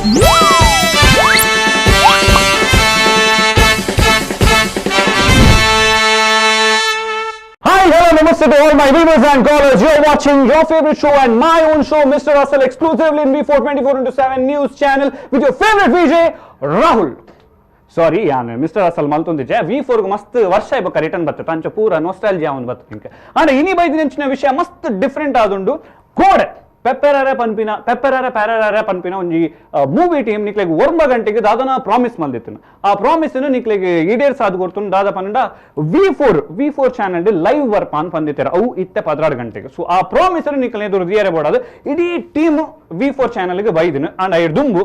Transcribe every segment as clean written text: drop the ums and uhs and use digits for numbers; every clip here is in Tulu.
Hi, hello, namaste to all my viewers and callers. You're watching your favorite show and my own show, Mr. Russell, exclusively in V4 24/7 News Channel with your favorite VJ, Rahul. Sorry, ಯಾನ್ mister Russell ಮಲ್ತೊಂದಿಜ್ಜೆ. V ಫೋರ್ಗೆ ಮಸ್ತ್ ವರ್ಷ ಬೊಕ್ಕ return ಬತ್ತೆ, ಅಂಚ ಪೂರ nostalgia ಒಂದು ಬತ್ತು ಇಂಕ. ಆಂಡ ಇನಿ ಬೈದಿನ ವಿಷಯ ಮಸ್ತ್ ಡಿಫ್ರೆಂಟ್ ಆದುಂಡು. ಕೋಡೆ ಪೆಪ್ಪೆರರೆ ಪನ್ಪಿನ, ಪೆಪ್ಪೆರರೆ ಪ್ಯಾರರೆ ಪನ್ಪಿನ ಒಂಜಿ ಮೂವಿ ಟೀಮ್ ನಿಕ್ಲೆಗ್ 9 ಗಂಟೆಗೆ ದಾದನ ಪ್ರಾಮಿಸ್ ಮಲ್ದಿತ್ತನು. ಆ ಪ್ರಾಮಿಸ್ ನಿಕ್ಲೆಗ್ ಈಡೇರ್ಸ್ ಆದ್ ಕೊರ್ತುನು. ದಾದ ಪಂಡ V four channel live ವರ್ಪ ಅಂತ ಬಂದಿತ್ತಾರೆ ಅವು ಇತ್ತೆ 16 ಗಂಟೆಗೆ. ಸೊ ಆ ಪ್ರಾಮಿಸ್ ನಿಕ್ಲೆ ಎದುರು ದಿಯರೆ ಬೋಡಾದು ಇಡೀ ಟೀಮ್ ವಿ4 ಚಾನಲ್ಗೆ ಬೈದಿನ. ಅಂಡ್ ಐರ್ ದುಂಬು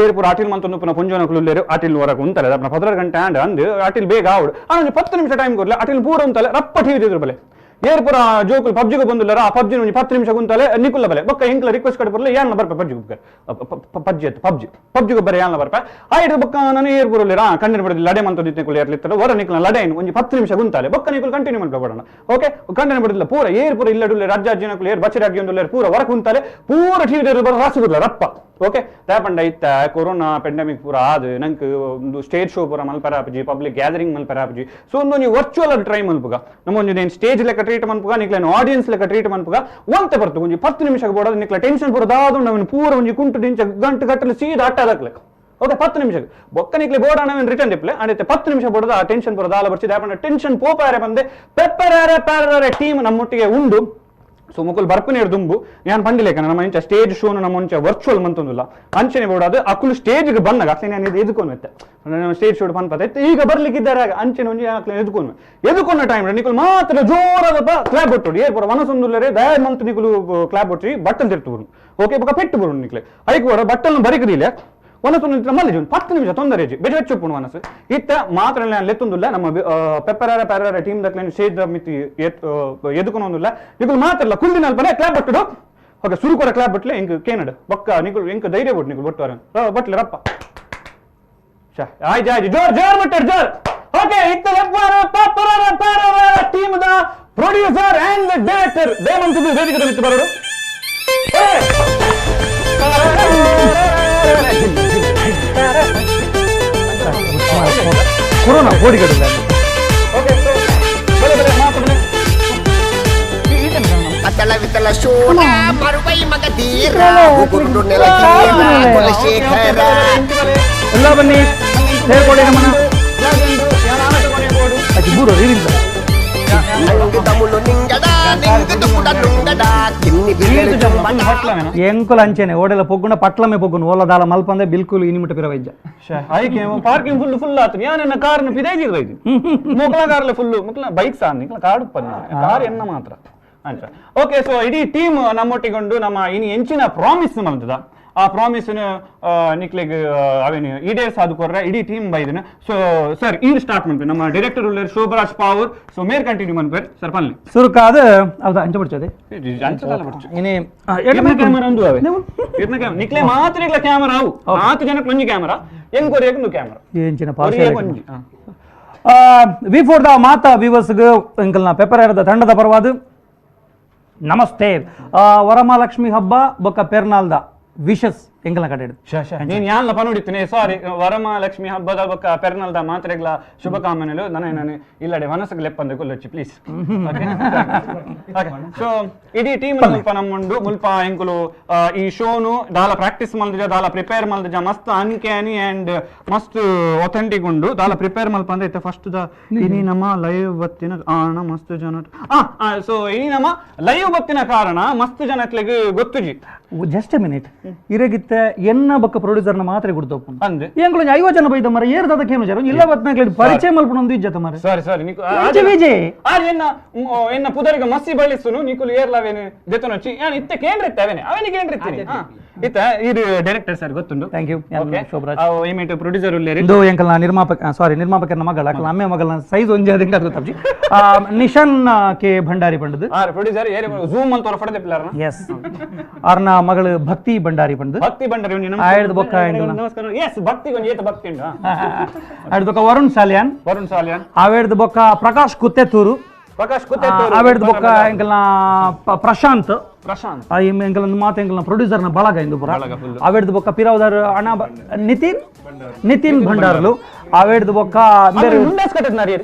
ಏರ್ ಪೂರ ಅಟಿಲ್ ಮಂತೊಂದು ಪುನಃ ಪುಂಜೋನಕುಲು ಅಟಿಲ್ ಹೊರಗೆ ಉಂತಲೆ ಅಪ್ನ 16 ಗಂಟೆ ಆಂಡ್ ಅಂದ್ ಅಟಿಲ್ ಬೇಗ ಆವಡು. ಆ 10 ನಿಮಿಷ ಟೈಮ್ ಕೊರ್ಲೆ ಅಟಿಲ್ ಪೂರ ಉಂತಲೆ ರಪ್ಪ ಟಿವಿ ಇದ್ರು ಬಲೆ. ಏರ್ ಪೂರ ಜೋಕುಲು ಪಬ್ಜಿಗೆ ಬಂದುಲ್ಲಾರ, ಆ ಪಬ್ಜಿ ಒಂಜಿ 10 ನಿಮಿಷ ಕುಂತಲೆ ನಿಕುಲ್ಲ ಬಲೆ. ಬೊಕ್ಕ ಎಂಕ್ಲ ರಿಕ್ವೆಸ್ಟ್ ಕಡೆ ಬರಲೆ ಯಾನ್ ಬರ್ಪ ಪಬ್ಜಿ ಪಬ್ಜಿ ಅತ್ತು ಪಬ್ಜಿ ಪಬ್ಜಿ ಗೊಬ್ಬರ ಯಾನ್ ಬರ್ಪ ಆಯ್ತು. ಬೊಕ್ಕ ನಾನು ಏರ್ ಪೂರ ಕಣ್ಣೀರು ಬಡದಿ ಲಡೆ ಮಂತೊಂದು ನಿಕುಲು ಏರ್ಲಿತ್ತಲ್ಲ ಹೊರ ನಿಕುಲ ಲಡೆ ಒಂಜಿ 10 ನಿಮಿಷ ಕುಂತಾಲೆ ಬೊಕ್ಕ ನಿಕುಲು ಕಂಟಿನ್ಯೂ ಮಲ್ಪ ಬಡೋಣ. ಓಕೆ, ಕಂಟಿನ್ಯೂ ಬಡದಿಲ್ಲ ಪೂರ ಏರ್ ಪೂರ ಇಲ್ಲಡುಲ್ಲೆ ರಾಜ್ಯಾಜಿನಕುಲು ಏರ್ ಬಚ್ಚರಾಗಿ ಒಂದು ಪೂರ ಹೊರ ಕುಂತಾಲೆ ಪೂರ ಟಿವಿ ಬರ ರಾಸು ಬರಲ್ಲ ರಪ್ಪ. ಓಕೆ, ದಾಪಂಡ ಇತ್ತ ಕೊರೋನಾ ಪೆಂಡಮಿಕ್ ಪೂರ ಆದ್ ನಂಗೆ ಒಂದು ಸ್ಟೇಜ್ ಶೋ ಪೂರ ಮಲ್ಪರಾಪಜಿ, ಪಬ್ಲಿಕ್ ಗ್ಯಾದರಿಂಗ್ ಮಲ್ಪರಾಪಜಿ. ಸೊ ಒಂದು ನೀವು ವರ್ಚುವಲ್ ಅದು ಟ್ರೈ ಮಲ್ಪುಗ, ನಮ್ಮ ಒಂದು ಏನು ಸ್ಟೇಜ್ ಲೆಕ್ಕ ಟ್ರೀಟ್ ಮನ್ಪುಗ, ನಿಕ್ಲೇನು ಆಡಿಯನ್ಸ್ ಲೆಕ್ಕ ಟ್ರೀಟ್ ಮನ್ಪುಗ. ಒಂತೆ ಬರ್ತು ಒಂಜಿ 10 ನಿಮಿಷಕ್ಕೆ ಬೋಡೋದು ನಿಕ್ಲ ಟೆನ್ಷನ್ ಪೂರ ದಾದು ನವನ್ ಪೂರ ಒಂಜಿ ಕುಂಟು ದಿಂಚ ಗಂಟು ಗಟ್ಟಲು ಸೀದಾ ಅಟ್ಟ ಅದಕ್ಲೆ. ಓಕೆ, 10 ನಿಮಿಷಕ್ಕೆ ಬೊಕ್ಕ ನಿಕ್ಲೆ ಬೋರ್ಡ್ ಅನ್ನ ರಿಟರ್ನ್ ದಿಪ್ಲೆ ಅಂಡ್ 10 ನಿಮಿಷ ಬೋಡೋದು ಆ ಟೆನ್ಷನ್ ಪೂರ ದಾಲ ಬರ್ಸಿ. ದಾಪಂಡ ಟೆನ್ಷನ್ ಪೋಪಾರೆ ಬಂದೆ ಪೆಪ್ಪರಾರೆ ಪ್ಯಾರಾರೆ ಟೀಮ್ ನಮ್ಮೊಟ್ಟಿಗೆ ಉಂಡು. ಸೊ ಮುಕುಲ್ ಬರ್ಪುನೇರು ದುಂಬು ಯಾನ್ ಪಂಡಿಲೇಕ ನಮ್ಮ ಇಂಚ ಸ್ಟೇಜ್ ಶೋನು ನಮ್ಮ ಮುಂಚೆ ವರ್ಚುವಲ್ ಮಂತೊಂದಿಲ್ಲ ಅಂಚನೆ ಬೋಡಾದು ಅಕುಲು ಸ್ಟೇಜ್ಗೆ ಬಂದಾಗ ಅಕ್ಲೆ ನಾನು ಇದು ಎದುಕೊನ್ವೆ ಸ್ಟೇಜ್ ಶೋ ಪನ್ಪತ್ತೆ ಈಗ ಬರ್ಲಿಕ್ಕಿದ್ದಾರೆ ಅಂಚನೆ ಒಂಜಿ ಅಕ್ಲೆ ಎದುಕೊನ್ವೆ ಎದುಕೊನ್ನ ಟೈಮ್ ನಿಕುಲು ಮಾತ್ರ ಜೋರಾದ ಕ್ಲಾಪ್ ಬೊಟ್ಟುಡು ಏರ್ ಪೂರ ಮನಸ್ಸೊಂದುಲ್ಲರೆ ದಯ ಮಂತ್ ನಿಕುಲು ಕ್ಲಾಪ್ ಬೊಟ್ಟಿ ಬಟ್ಟಲ್ ತಿರ್ತು ಬರು. ಓಕೆ, ಬೊಕ ಪೆಟ್ಟು ಬರು ನಿಕ್ಲೆ ಐಕ್ ಬೋಡ ಬಟ್ಟಲ್ನ ಬರಿಕದಿಲ್ಲ ಒನಸೊಂದು ಮಲ್ಲಿ 10 ನಿಮಿಷ ತೊಂದರೆ ಬೆಜ ಬೆಚ್ಚುಪ್ಪುನು ಮನಸ್ಸು ಇತ್ತ ಮಾತ್ರ ಲೆತ್ತೊಂದುಲ್ಲ. ನಮ್ಮ ಪೆಪ್ಪರಾರ ಪ್ಯಾರಾರ ಟೀಮ್ ದಕ್ಲೇನು ಸ್ಟೇಜ್ ಮಿತಿ ಎದುಕೊನೊಂದುಲ್ಲ ನಿಕುಲು ಮಾತ್ರ ಇಲ್ಲ ಕುಂದಿನ ಅಲ್ಪನೆ ಕ್ಲಾಪ್ ಬಟ್ಟುಡು. ಓಕೆ, ಸುರು ಕೊರ ಕ್ಲಾಪ್ ಬಟ್ಲೆ ಎಂಕ್ ಕೇನಡು ಬೊಕ್ಕ ನಿಕುಲು ಎಂಕ್ ಧೈರ್ಯ ಬೊಟ್ಟು ನಿಕುಲು ಬೊಟ್ಟುವಾರ ಬಟ್ಲೆ ರಪ್ಪ ಆಯ್ತು ಆಯ್ತು ಜೋರ್ ಜೋರ್ ಬಟ್ಟರು ಜೋರ್. ಓಕೆ, ಇತ್ತ ಪೆಪ್ಪರಾರ ಪ್ಯಾರಾರ team the producer and director ದೇವಂತದ್ದು ವೇದಿಕೆ ಮಿತ್ತು ಬರೋಡು. ಕೊರೋನಾ ಬೋಡಿಗಡಿಲ್ಲ. ಅತಳ ವಿತಲ ಶೂರ ಮರುವೈ ಮಗ ಧೀರ ಉಗುರುಡು ನೆಲಗೀರ ಕುಲಶೇಖರ. ಎಲ್ಲ ಬನ್ನಿ ಸೇರ್ಕೊಳ್ಳಿ ನಮ್ಮನ್ನ. ಎಂಕುಲ ಅಂಚೆನೆ ಓಡೆಲ್ಲ ಪೊಗ್ಗುಣ ಪಟ್ಲಮೆ ಪೊಗ್ಗುಣ ಓಲ ದಾಲ ಮಲ್ಪಂದೆ ಬಿಲ್ಕುಲ್ ಇನಿಮಿಟ ಪಿರ ವೈದ್ಯ. Parking full full ಆತು ಯಾನೆನ್ನ ಕಾರ್ನ ಪಿದೈದಿರ್ ವೈದ್ಯ ಮೊಕ್ಲ ಕಾರ್ಲೆ ಫುಲ್ ಮೊಕ್ಲ ಬೈಕ್ ಸಾನ್ ನಿಕ್ಲ ಕಾಡು ಪನ್ನ ಕಾರ್ ಎನ್ನ ಮಾತ್ರ ಅಂಚ. ಓಕೆ, ಸೊ ಇಡೀ ಟೀಮ್ ನಮ್ಮೊಟ್ಟಿಗೊಂಡು ನಮ್ಮ ಇನಿ ಎಂಚಿನ ಪ್ರಾಮಿಸ್ ಮಲ್ತದ ಆ ಪ್ರಾಮಿಸ್ ನಿಕ್ಲೆಗ್ ಅವೇನು ಈಡೇರ್ಸ್ ಅದು ಕೊರ್ರೆ ಇಡೀ ಟೀಮ್ ಬೈದಿನ. ಸೊ ಸರ್ ಈ ಸ್ಟಾರ್ಟ್ ಮನ್ಪೆ ನಮ್ಮ ಡೈರೆಕ್ಟರ್ ಉಳ್ಳೇರ್ ಶೋಭರಾಜ್ ಪಾವೂರ್. ಸೊ ಮೇರ್ ಕಂಟಿನ್ಯೂ ಮನ್ಪೆ ಸರ್ ಪನ್ಲಿ ಸುರುಕಾದ ಹೌದಾ ಅಂಚ ಬಿಡ್ಚದೆ ಇನಿ ಕ್ಯಾಮರಾ ಒಂದು ಅವೆ ನಿಕ್ಲೆ ಮಾತ್ರ ಇಕ್ಲ ಕ್ಯಾಮರಾ ಅವು ಆತು ಜನಕ್ಕೆ ಒಂಜಿ ಕ್ಯಾಮರಾ ಎಂಗ್ ಕೊರಿಯಕ್ಕೆ ಕ್ಯಾಮರಾ ಎಂಚಿನ ಪಾರ್ಶಿಯಾಲಿಟಿ ವಿ4 the ಮಾತಾ ವಿವರ್ಸ್ಗೆ ಎಂಕಲ್ನ ಪೆಪ್ಪರ್ ತಂಡದ ಪರವಾದ ನಮಸ್ತೆ. ವರಮಹಾಲಕ್ಷ್ಮಿ ಹಬ್ಬ ಬೊಕ್ಕ ಪೆರ್ನಾಲ್ದ ವಿಶಸ್ ಎಂಕಲ್ನ ಕಡೆ ನೀನು ಯಾನ್ಲ ಪನುಡಿತ್ತನೆ ಸಾರಿ. ವರಮಹಾಲಕ್ಷ್ಮಿ ಹಬ್ಬದ ಬೊಕ್ಕ ಪೆರ್ನಾಲ್ದ ಮಾತ್ರೆಗ್ಲ ಶುಭಕಾಮನೆಲು ನಾನು ನಾನು ಇಲ್ಲಡೆ ಮನಸ್ಸಿಗೆ ಲೆಪ್ಪಂದೆ ಕೊಲ್ಲೊಚ್ಚಿ ಪ್ಲೀಸ್. ಸೊ ಇಡೀ ಟೀಮ್ ಮುಲ್ಪ ನಮ್ಮುಂಡು ಮುಲ್ಪ ಎಂಕುಲು ಈ ಶೋನು ದಾಲ ಪ್ರಾಕ್ಟೀಸ್ ಮಲ್ದಿಜ ದಾಲ ಪ್ರಿಪೇರ್ ಮಲ್ದಿಜ ಮಸ್ತ್ ಅನ್ಕ್ಯಾನಿ ಅಂಡ್ ಮಸ್ತ್ ಅಥೆಂಟಿಕ್ ಉಂಡು ದಾಲ ಪ್ರಿಪೇರ್ ಮಲ್ಪ ಅಂದ್ರೆ ಇತ್ತೆ ಫಸ್ಟ್ the ಇನಿ ನಮ್ಮ ಲೈವ್ ಬತ್ತಿನ ಆಣ ಮಸ್ತ್ ಜನ ಸೊ ಇನಿ ನಮ್ಮ ಲೈವ್ ಬತ್ತಿನ ಕಾರಣ ಮಸ್ತ್ ಜನಕ್ಲೆಗ್ ಗೊತ್ತುಜಿ. Just A minute ಇರಗಿತ್ತ ಎನ್ನ ಬೊಕ್ಕ ಪ್ರೊಡ್ಯೂಸರ್ನ ಮಾತ್ರ ಗುರ್ತೋಪು ಅಂದೆ ಎಂಕುಲು 50 ಜನ ಬೈದ ಮರ ಏರ್ದಾದ ಕೇನು ಜನ ಇಲ್ಲ ಬತ್ನಾಕ್ಲೆ ಪರಿಚಯ ಮಲ್ಪುನೊಂದು ಇಜ್ಜತ ಮರ. ಸಾರಿ ಸಾರಿ ನಿಕು ವಿಜಯ್ ಆರ್ ಎನ್ನ ಎನ್ನ ಪುದರಿಗೆ ಮಸ್ಸಿ ಬಳಿಸುನು ನಿಕುಲು ಏರ್ಲವೇನು ದೆತನೊಚ್ಚಿ ಯಾನ್ ಇತ್ತೆ ಕೇಂದ್ರಿತ್ತೆ ಅವೇನೆ ಅವೇನೆ ಕೇಂದ್ರಿತ್ತೀನಿ. ಇತ್ತ ಇದು ಡೈರೆಕ್ಟರ್ ಸರ್ ಗೊತ್ತುಂಡು. Thank you Shobharaj. ಇಮೇಟ್ producer ಉಲ್ಲೇರಿ ಇಂದು ಎಂಕಲ್ನ ನಿರ್ಮಾಪಕ ಸಾರಿ ನಿರ್ಮಾಪಕನ ಮಗಳ ಅಕಲ ಅಮ್ಮೆ ಮಗಳನ ಸೈಜ್ ಒಂಜಿ ಅದಕ್ಕೆ ಅದು ಗೊತ್ತಾಪ್ಜಿ. ನಿಶಾನ್ ಕೆ ಭಂಡಾರಿ ಪಂಡದು R producer air zoom ಅಂತ ತೋರ ಫಡದೆ ಪಿಲ್ಲರ್ನ. ಎಸ್ ಆರ್ನ ಮಗಳು ಭಕ್ತಿ ಭಂಡಾರಿ ಪಂಡದು. ಭಕ್ತಿ ಭಂಡಾರಿ ಆಯ್ದು ಬೊಕ್ಕ ನಮಸ್ಕಾರ. ಎಸ್ ಭಕ್ತಿ ಗೊಂಜಿ ಏತ ಭಕ್ತಿ ಉಂಡು. ಆಯ್ದು ಬೊಕ್ಕ ವರುಣ್ ಸಾಲಿಯಾನ್. ವರುಣ್ ಸಾಲಿಯಾನ್ ಆವೇಡ್ದು ಬೊಕ್ಕ ಪ್ರಕಾಶ್ ಕುತ್ತೆತೂರು. Prakash ಅವೆಡ್ದು ಬೊಕ್ಕ ಎಂಕಲ್ನ ಪ್ರಶಾಂತ್ ಪ್ರಶಾಂತ್ ಎಂಕಲ್ನ ಮಾತು ಎಂಕಲ್ನ ಪ್ರೊಡ್ಯೂಸರ್ನ ಬಳಗ ಇಂದು ಪುರ ಅವೆಡ್ದು ಬೊಕ್ಕ ಪಿರಾವದಾರ್ ಅಣ್ಣ ನಿತಿನ್ ನಿತಿನ್ ಭಂಡಾರ್ಲು ಅವೆಡ್ದು ಬೊಕ್ಕ ಮುಂಡಾಸ್ ಕಟ್ಟದ್ ನಾರಿ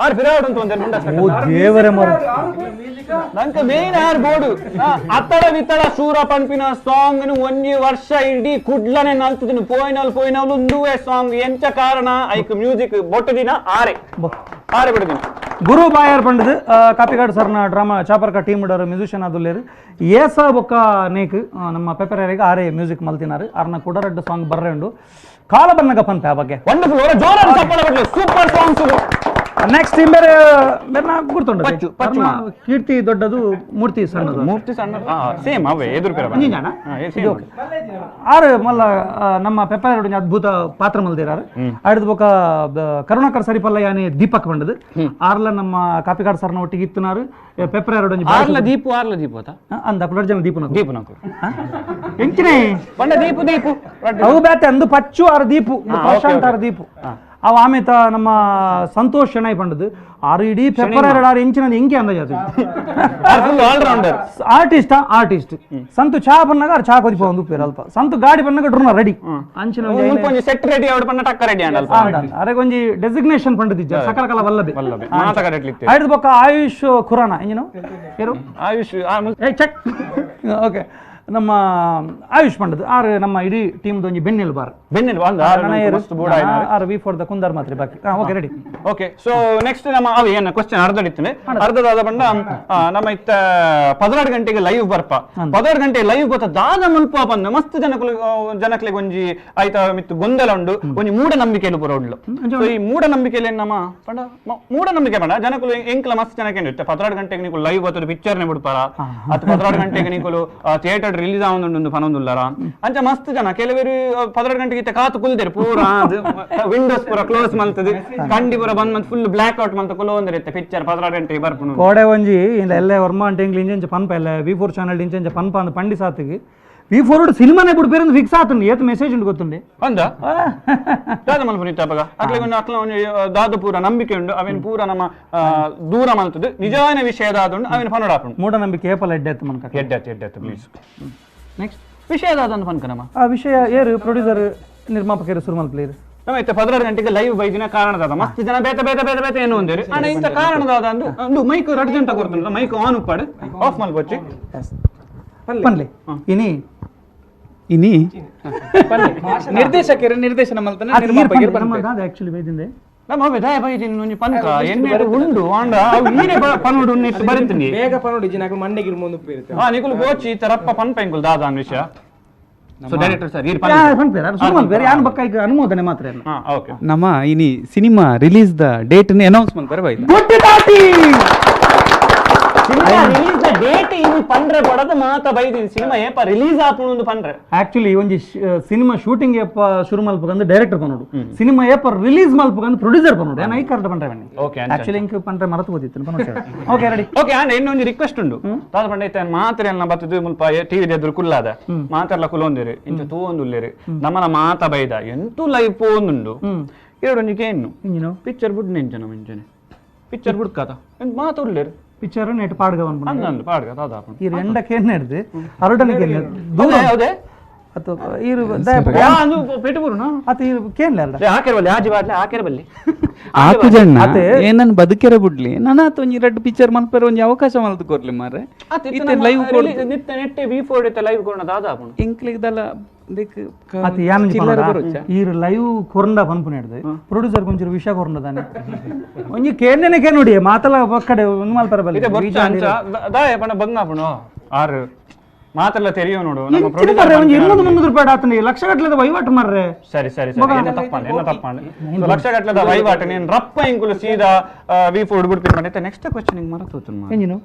ಆರ್ ಪಿರಾವಡ್ ಅಂತ ಒಂದೇರು ಮುಂಡಾಸ್ ಓ ದೇವರೇ ಮರ ನಂಕ ಮೇನ್ ಆರ್ ಬೋಡು ಅತ್ತಡ ವಿತ್ತಡ ಶೂರ ಪನ್ಪಿನ ಸಾಂಗ್ ನು ಒಂಜಿ ವರ್ಷ ಇಡೀ ಕುಡ್ಲನೆ ನಲ್ತದಿನ ಪೋಯಿನಲ್ ಪೋಯಿನಲ್ ಉಂದುವೆ ಸಾಂಗ್ ಎಂಚ ಕಾರಣ ಐಕ್ ಮ್ಯೂಸಿಕ್ ಬೊಟ್ಟು ದಿನ ಆರೆ ಆರೆ ಬಿಡುದಿನ ಗುರು ಬಾಯರ್ ಪಂಡದು ಕಾಪಿಕಾಡ್ ಸರ್ನ ಡ್ರಾಮಾ ಚಾಪರ್ಕ ಟೀಮ್ ಡರ್ ಮ್ಯೂಸಿಷಿಯನ್ ಆದುಲ್ಲೇರು ಏಸ ಬೊಕ್ಕ ನೇಕ್ ನಮ್ಮ ಪೆಪರೇರಿಗೆ ಆರೆ ಮ್ಯೂಸಿಕ್ ಮಲ್ತಿನಾರು ಆರ್ನ ಕುಡರಡ್ಡ ಸಾಂಗ್ ಬರ್ರೆ ಉಂಡು ಕಾಲ ಬನ್ನಗ ಪನ್ಪೆ ಆ ಬಗ್ಗೆ ವಂಡರ್ಫುಲ್ ಅವರ ಜೋರಾದ ಚಪ್ಪಾಳೆ ಬಡ್ಲೆ super songs next team ಬೇರೆ ಬೇರೆ ನಾ ಗುರ್ತುಂಡು ಪಚ್ಚು, ಪಚ್ಚು ಕೀರ್ತಿ ದೊಡ್ಡದು ಮೂರ್ತಿ ಸಣ್ಣದು ಮೂರ್ತಿ ಸಣ್ಣ ಸೇಮ್ ಅವೇ ಎದುರು ಪಿರ ಅಂಜಿಂಜಾಣ ಆರು ಮಲ್ಲ ನಮ್ಮ ಪೆಪ್ಪರ್ ಒಂಜಿ ಅದ್ಭುತ ಪಾತ್ರ ಮಲ್ದಿರಾರು ಆಡ್ದ ಬೊಕ ಕರುಣಾಕರ್ ಸರಿಪಲ್ಲ ಯಾನಿ ದೀಪಕ್ ಬಂಡದು ಆರ್ಲ ನಮ್ಮ ಕಾಪಿಕಾಡ್ ಸರ್ನ ಒಟ್ಟಿಗೆ ಇತ್ತುನಾರು ಪೆಪ್ಪರ್ ಒಂಜಿ ಆರ್ಲ ದೀಪು ಆರ್ಲ ದೀಪು ಅತ ಅಂದ ಕುಲರ್ ಜನ ದೀಪು ನಕು ದೀಪು ನಕು ಎಂಚಿನೇ ಬಂಡ ದೀಪು ದೀಪು ಅವು ಬ್ಯಾತೆ ಅಂದು ಪಚ್ಚು ಆರು ದೀಪು ಪ್ರಶಾಂತ್ ಆರು ದೀಪು ಅವ ಆಮೇತ ನಮ್ಮ ಸಂತೋಷ್ ಶೆಣೈ ಪಂಡದು ಆರು ಇಡೀ ಪೆಪ್ಪರ್ ಎರಡು ಆರು ಇಂಚಿನ ಎಂಕೆ ಅಂದಾಜು allrounder artist artist ಸಂತು ಚಾ ಬನ್ನಾಗ ಆರು ಚಾ ಕೊದಿಪ ಒಂದು ಉಪ್ಪೇರು ಅಲ್ಪ ಸಂತು ಗಾಡಿ ಬನ್ನಾಗ ಡ್ರೋನ ರೆಡಿ ಅಂಚಿನ ಒಂಜಿ ಸೆಟ್ ರೆಡಿ ಅವಡು ಪಂಡ ಟಕ್ಕ ರೆಡಿ ಅಂಡ ಅಲ್ಪ ಅರೆ ಒಂಜಿ ಡೆಸಿಗ್ನೇಷನ್ ಪಂಡದಿಜ್ಜ ಸಕಲ ಕಲ ವಲ್ಲಭೆ ವಲ್ಲಭೆ ಮಾತಕಡೆಟ್ಲಿತ್ತೆ ಆಯ್ತು ಬೊಕ್ಕ ಆಯುಷ್ ಖುರಾನ ಇಂಜಿನ ಏರು ಆಯುಷ್ ಏ ಚೆಕ್ ಓಕೆ ನಮ್ಮ ಆಯುಷ್ ಪಂಡದು ಆರು ನಮ್ಮ ಇಡೀ ಟೀಮ್ ಒಂಜಿ ಬೆನ್ನೆಲು ಬಾರ್ ಬೆನ್ನೆಲು ಮಸ್ತ್ ಬೋರ್ಡ್ ಆರು V four the Kundar ಮಾತ್ರ ಬಾಕಿ okay ready okay so next ನಮ್ಮ ಅವು ಏನು ಕ್ವಶನ್ ಅರ್ಧಡಿತ್ತನೆ ಅರ್ಧದಾದ ಬಂಡ ನಮ್ಮ ಇತ್ತ 16 ಗಂಟೆಗೆ ಲೈವ್ ಬರ್ಪ 16 ಗಂಟೆ ಲೈವ್ ಗೊತ್ತ ದಾದ ಮುಲ್ಪ ಬಂದು ಮಸ್ತ್ ಜನಕುಲು ಜನಕ್ಲೆಗ್ ಒಂಜಿ ಆಯ್ತ ಮಿತ್ತು ಗೊಂದಲ ಉಂಡು ಒಂಜಿ ಮೂಢನಂಬಿಕೆಲು ಪೂರ ಉಂಡು. ಸೊ ಈ ಮೂಢನಂಬಿಕೆಯಲ್ಲಿ ನಮ್ಮ ಪಂಡ ಮೂಢನಂಬಿಕೆ ಪಂಡ ಜನಕುಲು ಎಂಕ್ಲ ಮಸ್ತ್ ಜನಕ್ಕೆ ಇರುತ್ತೆ 16 ಗಂಟೆಗೆ ನೀವು ಲೈವ್ ಬರ್ತದೆ ಪಿಕ್ಚರ್ನೆ ಬಿಡ್ಪಾರ ಅಥವಾ 16 ಗಂಟೆಗೆ ನೀವು ಥಿಯೇಟರ್ ರಿಲೀಸ್ ಆವೊಂದುಂಡು ಪನೊಂದುಲ್ಲಾರ ಅಂಚ ಮಸ್ತ್ ಜನ ಕೆಲವರು 16 ಗಂಟೆಗೆ ಇತ್ತ ಕಾತು ಕುಲ್ದೇರು ಪೂರ ವಿಂಡೋಸ್ ಪೂರ ಕ್ಲೋಸ್ ಮಲ್ತದೆ ಕಂಡಿ ಪೂರ ಬಂದ್ ಮಂತ್ full block out ಮಂತ ಕುಲೋಂದಿರುತ್ತೆ picture 16 ಗಂಟೆಗೆ ಬರ್ಪುನು ಕೋಡೆ ಒಂಜಿ ಇಲ್ಲ ಎಲ್ಲ ವರ್ಮ ಅಂತ ಎಂಗ್ಲಿ ಇಂಚ ಪನ್ಪ ಎಲ್ಲ V4 channel ಇಂಚ ಪನ್ಪ ಅಂದ್ ಪಂಡಿ ಸಾತಿಗೆ V4 ಸಿನಿಮಾನೇ ಬಿಡ್ಪೇರು ಫಿಕ್ಸ್ ಆತಂడి ಏತ್ ಮೆಸೇಜ್ ಉಂಡು ಗೊತ್ತುಂಡೆ ಅಂದ ದಾದ ಮಲ್ಪುನಿ ಇತ್ತಪಗ ಅಕ್ಲೆಗ್ ಒಂಜಿ ಅಕ್ಲ ಒಂಜಿ ದಾದ ಪೂರ ನಂಬಿಕೆ ಉಂಡು ಅವೇನ್ ಪೂರ ನಮ್ಮ ದೂರ ಮಲ್ತದೆ ನಿಜವಾದ ವಿಷಯ ದಾದುಂಡು ಅವೇನ್ ಪನೋಡಾಪುಂಡು ಮೂಢನಂಬಿಕೆ ಏಪಲ ಎಡ್ಡೆ ಮನ್ಕ ಎಡ್ಡೆ ಎಡ್ಡೆ ಪ್ಲೀಸ್ ನೆಕ್ಸ್ಟ್ ವಿಷಯ ದಾದಂದು ಪನ್ಕ ನಮ್ಮ ಆ ವಿಷಯ ಏರು ಪ್ರೊಡ್ಯೂಸರ್ ನಿರ್ಮಾಪಕರು ಸುರು ಮಲ್ಪಲೇರು ನಮ್ಮ ಇತ್ತ 16 ಗಂಟೆಗೆ ಲೈವ್ ಬೈದಿನ ಕಾರಣದಾದ ಮಸ್ತ್ ಜನ ಬೇತೆ ಬೇತೆ ಬೇತೆ ಬೇತೆ ಏನು ಒಂದೇರು ಅಣ್ಣ ಇಂಥ ಕಾರಣದಾದ ಅಂದು ಒಂದು ಮೈಕ್ ರಡ್ ಗಂಟೆ ಕೊಡ್ತುಂಡು ಮೈಕ್ ಆನ್ ಉಪ್ಪಾಡು ಆಫ್ ಮಲ್ಪೊಚ್ಚಿ ಪನ್ಲೆ ಇನಿ ಇನಿ ನಿರ್ದೇಶಕರು ನಿರ್ದೇಶನ ಮಲ್ತನೆ ನಿರ್ಮಾಪಕರು ನಮ್ಮ ಆಕ್ಚುಲಿ ಬೈದಿಂದೆ ನಮ್ಮ ದಯ ಬೈದಿನ ಒಂಜಿ ಪನ್ಕ ಎಣ್ಣೆ ಉಂಡು ಆಂಡ ಅವು ಈರೆ ಪನೋಡು ನೆಟ್ ಬರಿತೀನಿ ಬೇಗ ಪನೋಡು ಇಜ್ಜಿ ಮಂಡೆಗೆ ಇರ್ಮೊಂದು ಉಪ್ಪು ಹಾ ನಿಕುಲು ಗೋಚಿ ಈ ತರಪ್ಪ ಪನ್ಪ ಎಂಕುಲು ದಾದ ಅನ್ ವಿಷಯ so director sir ಈರ್ ಪನ್ಪೇರ ಸುರು ಮಲ್ಪೇರ ಯಾನ್ ಬಕ್ಕ ಈಗ ಅನುಮೋದನೆ ಮಾತ್ರ ಹಾ ಓಕೆ ನಮ್ಮ ಇನಿ cinema release the date ని అనೌನ್ಸ್ ಮಲ್ಪರೆ ಬೈದ ಗುಡ್ಡಿ ದಾಟಿ cinema release the date ಇನಿ ಪಂಡ್ರೆ ಬಡದ ಮಾತ ಬೈದಿನಿ ಸಿನಿಮಾ ಏಪ ರಿಲೀಸ್ ಆಪುಣು ಪಂಡ್ರೆ ಆಕ್ಚುಲಿ ಒಂಜಿ ಸಿನಿಮಾ ಶೂಟಿಂಗ್ ಏಪ ಶುರು ಮಲ್ಪಕಂದು ಡೈರೆಕ್ಟರ್ ಪನೋಡು ಸಿನಿಮಾ ಏಪ ರಿಲೀಸ್ ಮಲ್ಪಕಂದು ಪ್ರೊಡ್ಯೂಸರ್ ಪನೋಡು ಯಾನ್ I correct ಪಂಡ್ರೆ ಬನ್ನಿ ಓಕೆ ಆಕ್ಚುಲಿ ಇಂಕ್ ಪಂಡ್ರೆ ಮರತು ಓದಿತ್ತು ಪನೋಡು okay ready okay and ಇನ್ನೊಂದು ರಿಕ್ವೆಸ್ಟ್ ಉಂಡು ದಾದ ಪಂಡ ಇತ್ತೆ ಮಾತ್ರ ಎಲ್ಲ ಬತ್ತದು ಮುಲ್ಪ ಟಿವಿ ಎದುರು ಕುಲ್ಲಾದ ಮಾತೆಲ್ಲ ಕುಲೊಂದಿರು ಇಂಚ ತೂವೊಂದುಲ್ಲೇರು ನಮ್ಮನ ಮಾತ ಬೈದ ಎಂತೂ ಲೈವ್ ಪೋಂದುಂಡು ಎರಡೊಂಜಿಗೆ ಏನು ಪಿಕ್ಚರ್ ಬುಡ್ ನೆಂಚ ನಮ್ಮ ಇಂಚನೆ ಪಿಕ್ಚರ್ ಬುಡ್ಕಾತ ಎಂತ ಮಾತುಲ್ಲೇರು ಪಿಕ್ಚರ್ ನೆಟ್ ಪಾಡ್ಗ ಅಂದಂದು ಪಾಡ್ಗ ದಾದ ಈ రెంಡಕ್ಕೆ ಏನ್ ಹಿಡ್ದು ಅರಡನಿಗೆ ದೂರ ಹೌದೇ ಅಥವಾ ಈರು ಪೆಟ್ಟುಬುರುನ ಅತ ಈರು ಕೇನ್ಲ ಅಲ್ಲ ಹಾಕಿರಬಲ್ಲಿ ಆಜಿ ಬಾಟ್ಲೆ ಹಾಕಿರಬಲ್ಲಿ ಆಕು ಜಣ್ಣ ಏನನ್ ಬದುಕೆರೆ ಬುಡ್ಲಿ ನಾನು ಆತ ಒಂಜಿ ರಡ್ಡು ಪಿಕ್ಚರ್ ಮಲ್ಪೆರೆ ಒಂಜಿ ಅವಕಾಶ ಮಲ್ತು ಕೊರ್ಲಿ ಮಾರ್ರೆ ಇತ್ತೆ ಲೈವ್ ಕೊಡ್ ನಿತ್ಯ ನೆಟ್ಟೆ V4 ಇತ್ತೆ ಲೈವ್ ಕೊರ್ನ ದಾದ ಆಪುಂಡು ಎಂಕ್ಲೆಗ್ ದಾಲ ದೇಕ್ ಅತ ಯಾನ್ ಈರು ಲೈವ್ ಕೊರಂಡ ಪನ್ಪುನ ಹಿಡ್ದು ಪ್ರೊಡ್ಯೂಸರ್ ಕೊಂಚೂರು ವಿಷಯ ಕೊರಂಡ ದಾನೆ ಒಂಜಿ ಕೇನ್ನೆ ಕೇನ್ ನೋಡಿ ಮಾತಲ ಪಕ್ಕಡೆ ಒಂದು ಮಲ್ಪರ ಬಲ್ಲಿ ಇದೆ ಬೊಚ್ಚ ಅಂಚ ದಾಯ ಪಂಡ ಬಂಗಾಪುಂಡು ಆರು ಮಾತೆಲ್ಲ ತೆರಿಯೋ ನೋಡು ನಮ್ಮ ಪ್ರೊಡ್ಯೂಸರ್ ಒಂಜಿ 200-300 ರೂಪಾಯಿ ಆತನೆ ಲಕ್ಷ ಗಟ್ಟಲೆದ ವಹಿವಾಟು ಮಾರ್ರೆ ಸರಿ ಸರಿ ಸರಿ ಏನ ತಪ್ಪಂಡೆ ಏನ ತಪ್ಪಂಡೆ ಸೊ ಲಕ್ಷ ಗಟ್ಟಲೆದ ವಹಿವಾಟು ನೀನು ರಪ್ಪ ಇಂಕುಲು ಸೀದಾ V4 ಬಿಡ್ತೀನಿ ಮಾಡಿತ್ತೆ ನೆಕ್ಸ್ಟ್ ಕ್ವಶನ್ ಹಿಂಗ್ ಮರತೋತು ಎಂಜಿನು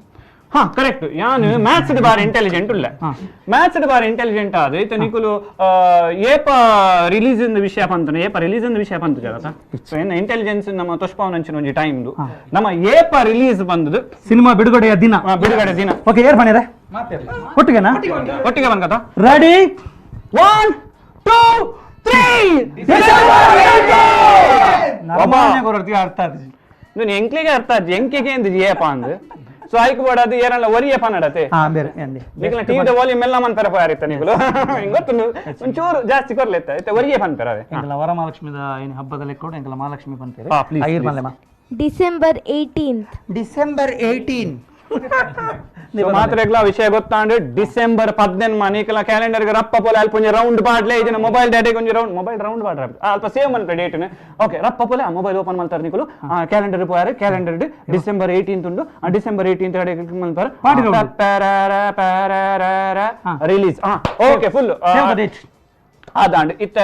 ಹಾ ಕರೆಕ್ಟ್ ಯಾನು ಮ್ಯಾಥ್ಸ್ ಬಾರಿ ಇಂಟೆಲಿಜೆಂಟ್ ಉಲ್ಲ ಮ್ಯಾಥ್ಸ್ ಬಾರಿ ಇಂಟೆಲಿಜೆಂಟ್ ಆದ ಇತ್ತ ನಿಕುಲು ಏಪ ರಿಲೀಸ್ ಇಂದ ವಿಷಯ ಪಂತನ ಏಪ ರಿಲೀಸ್ ಇಂದ ವಿಷಯ ಪಂತ ಜಗತ್ತ ಸೊ ಏನ ಇಂಟೆಲಿಜೆನ್ಸ್ ನಮ್ಮ ತುಷ್ಪಾವನಂಚಿನ ಒಂಜಿ ಟೈಮ್ ನಮ್ಮ ಏಪ ರಿಲೀಸ್ ಬಂದದು ಸಿನಿಮಾ ಬಿಡುಗಡೆಯ ದಿನ ಬಿಡುಗಡೆ ದಿನ ಓಕೆ ಏರ್ ಬನ್ನಿರೆ ಒಟ್ಟಿಗೆನಾ ಒಟ್ಟಿಗೆ ಬಂದ್ಕತ ರೆಡಿ 1 2 3 ಅರ್ಥ ಆಯ್ತು. ನೀನು ಎಂಕ್ಲಿಗೆ ಅರ್ಥ ಆಜಿ ಎಂಕಿಗೆ ಎಂದ್ ಏಪ ಅಂದ್ ಸೊ ಐಕ್ ಬೋಡದು ಏರಲ್ಲ ಒರಿಯೇ ಪನ್ನಡತೆ ಹಾ ಬೇರೆ ಅಂದೆ ನಿಕ್ಲ ಟಿವಿದ ವಾಲ್ಯೂಮ್ ಎಲ್ಲ ಮನ್ ಪೆರ ಪೋಯಾರಿತ್ತ ನಿಕುಲು ಗೊತ್ತು ಒಂಚೂರು ಜಾಸ್ತಿ ಕೊರ್ಲೆತ್ತ ಇತ್ತೆ ಒರಿಯೇ ಪನ್ ಪೆರವೆ ಎಂಕಲ ವರಮಹಾಲಕ್ಷ್ಮಿದ ಏನು ಹಬ್ಬದ ಲೆಕ್ಕೋಡು ಎಂಕಲ ಮಹಾಲಕ್ಷ್ಮಿ ಪನ್ಪೇರು ಹಾ, please, ಐರ್ please. ಮಲ್ಲೆಮ್ಮ December 18th. December 18 ಮಾತ್ರೆಗ್ಲ ವಿಷಯ ಗೊತ್ತಾಂಡ್ ಡಿಸೆಂಬರ್ 18 ನೀಕಲ ಕ್ಯಾಲೆಂಡರ್ ರಪ್ಪ ಪೋಲೆ ಅಲ್ಪ ಒಂಜಿ ರೌಂಡ್ ಪಾಡ್ಲೆ ಇದನ್ನ ಮೊಬೈಲ್ ಡೇಟೆಗೆ ಒಂಜಿ round mobile round ಪಾಡ್ರ ಅಲ್ಪ ಸೇವ್ ಮಲ್ಪೆ ಡೇಟ್ ಓಕೆ ರಪ್ಪ ಪೋಲೆ ಆ ಮೊಬೈಲ್ ಓಪನ್ ಮಾಡ್ತಾರೆ ನಿಕುಲು ಕ್ಯಾಲೆಂಡರ್ ಪೋಯಾರೆ ಕ್ಯಾಲೆಂಡರ್ ಡಿಸೆಂಬರ್ 18 ಉಂಡು ಆ ಡಿಸೆಂಬರ್ 18 ಕಡೆ click ಮಲ್ಪಾರ Padi round. Release okay full Save the date. ಅದಾಂಡ್ ಇತ್ತ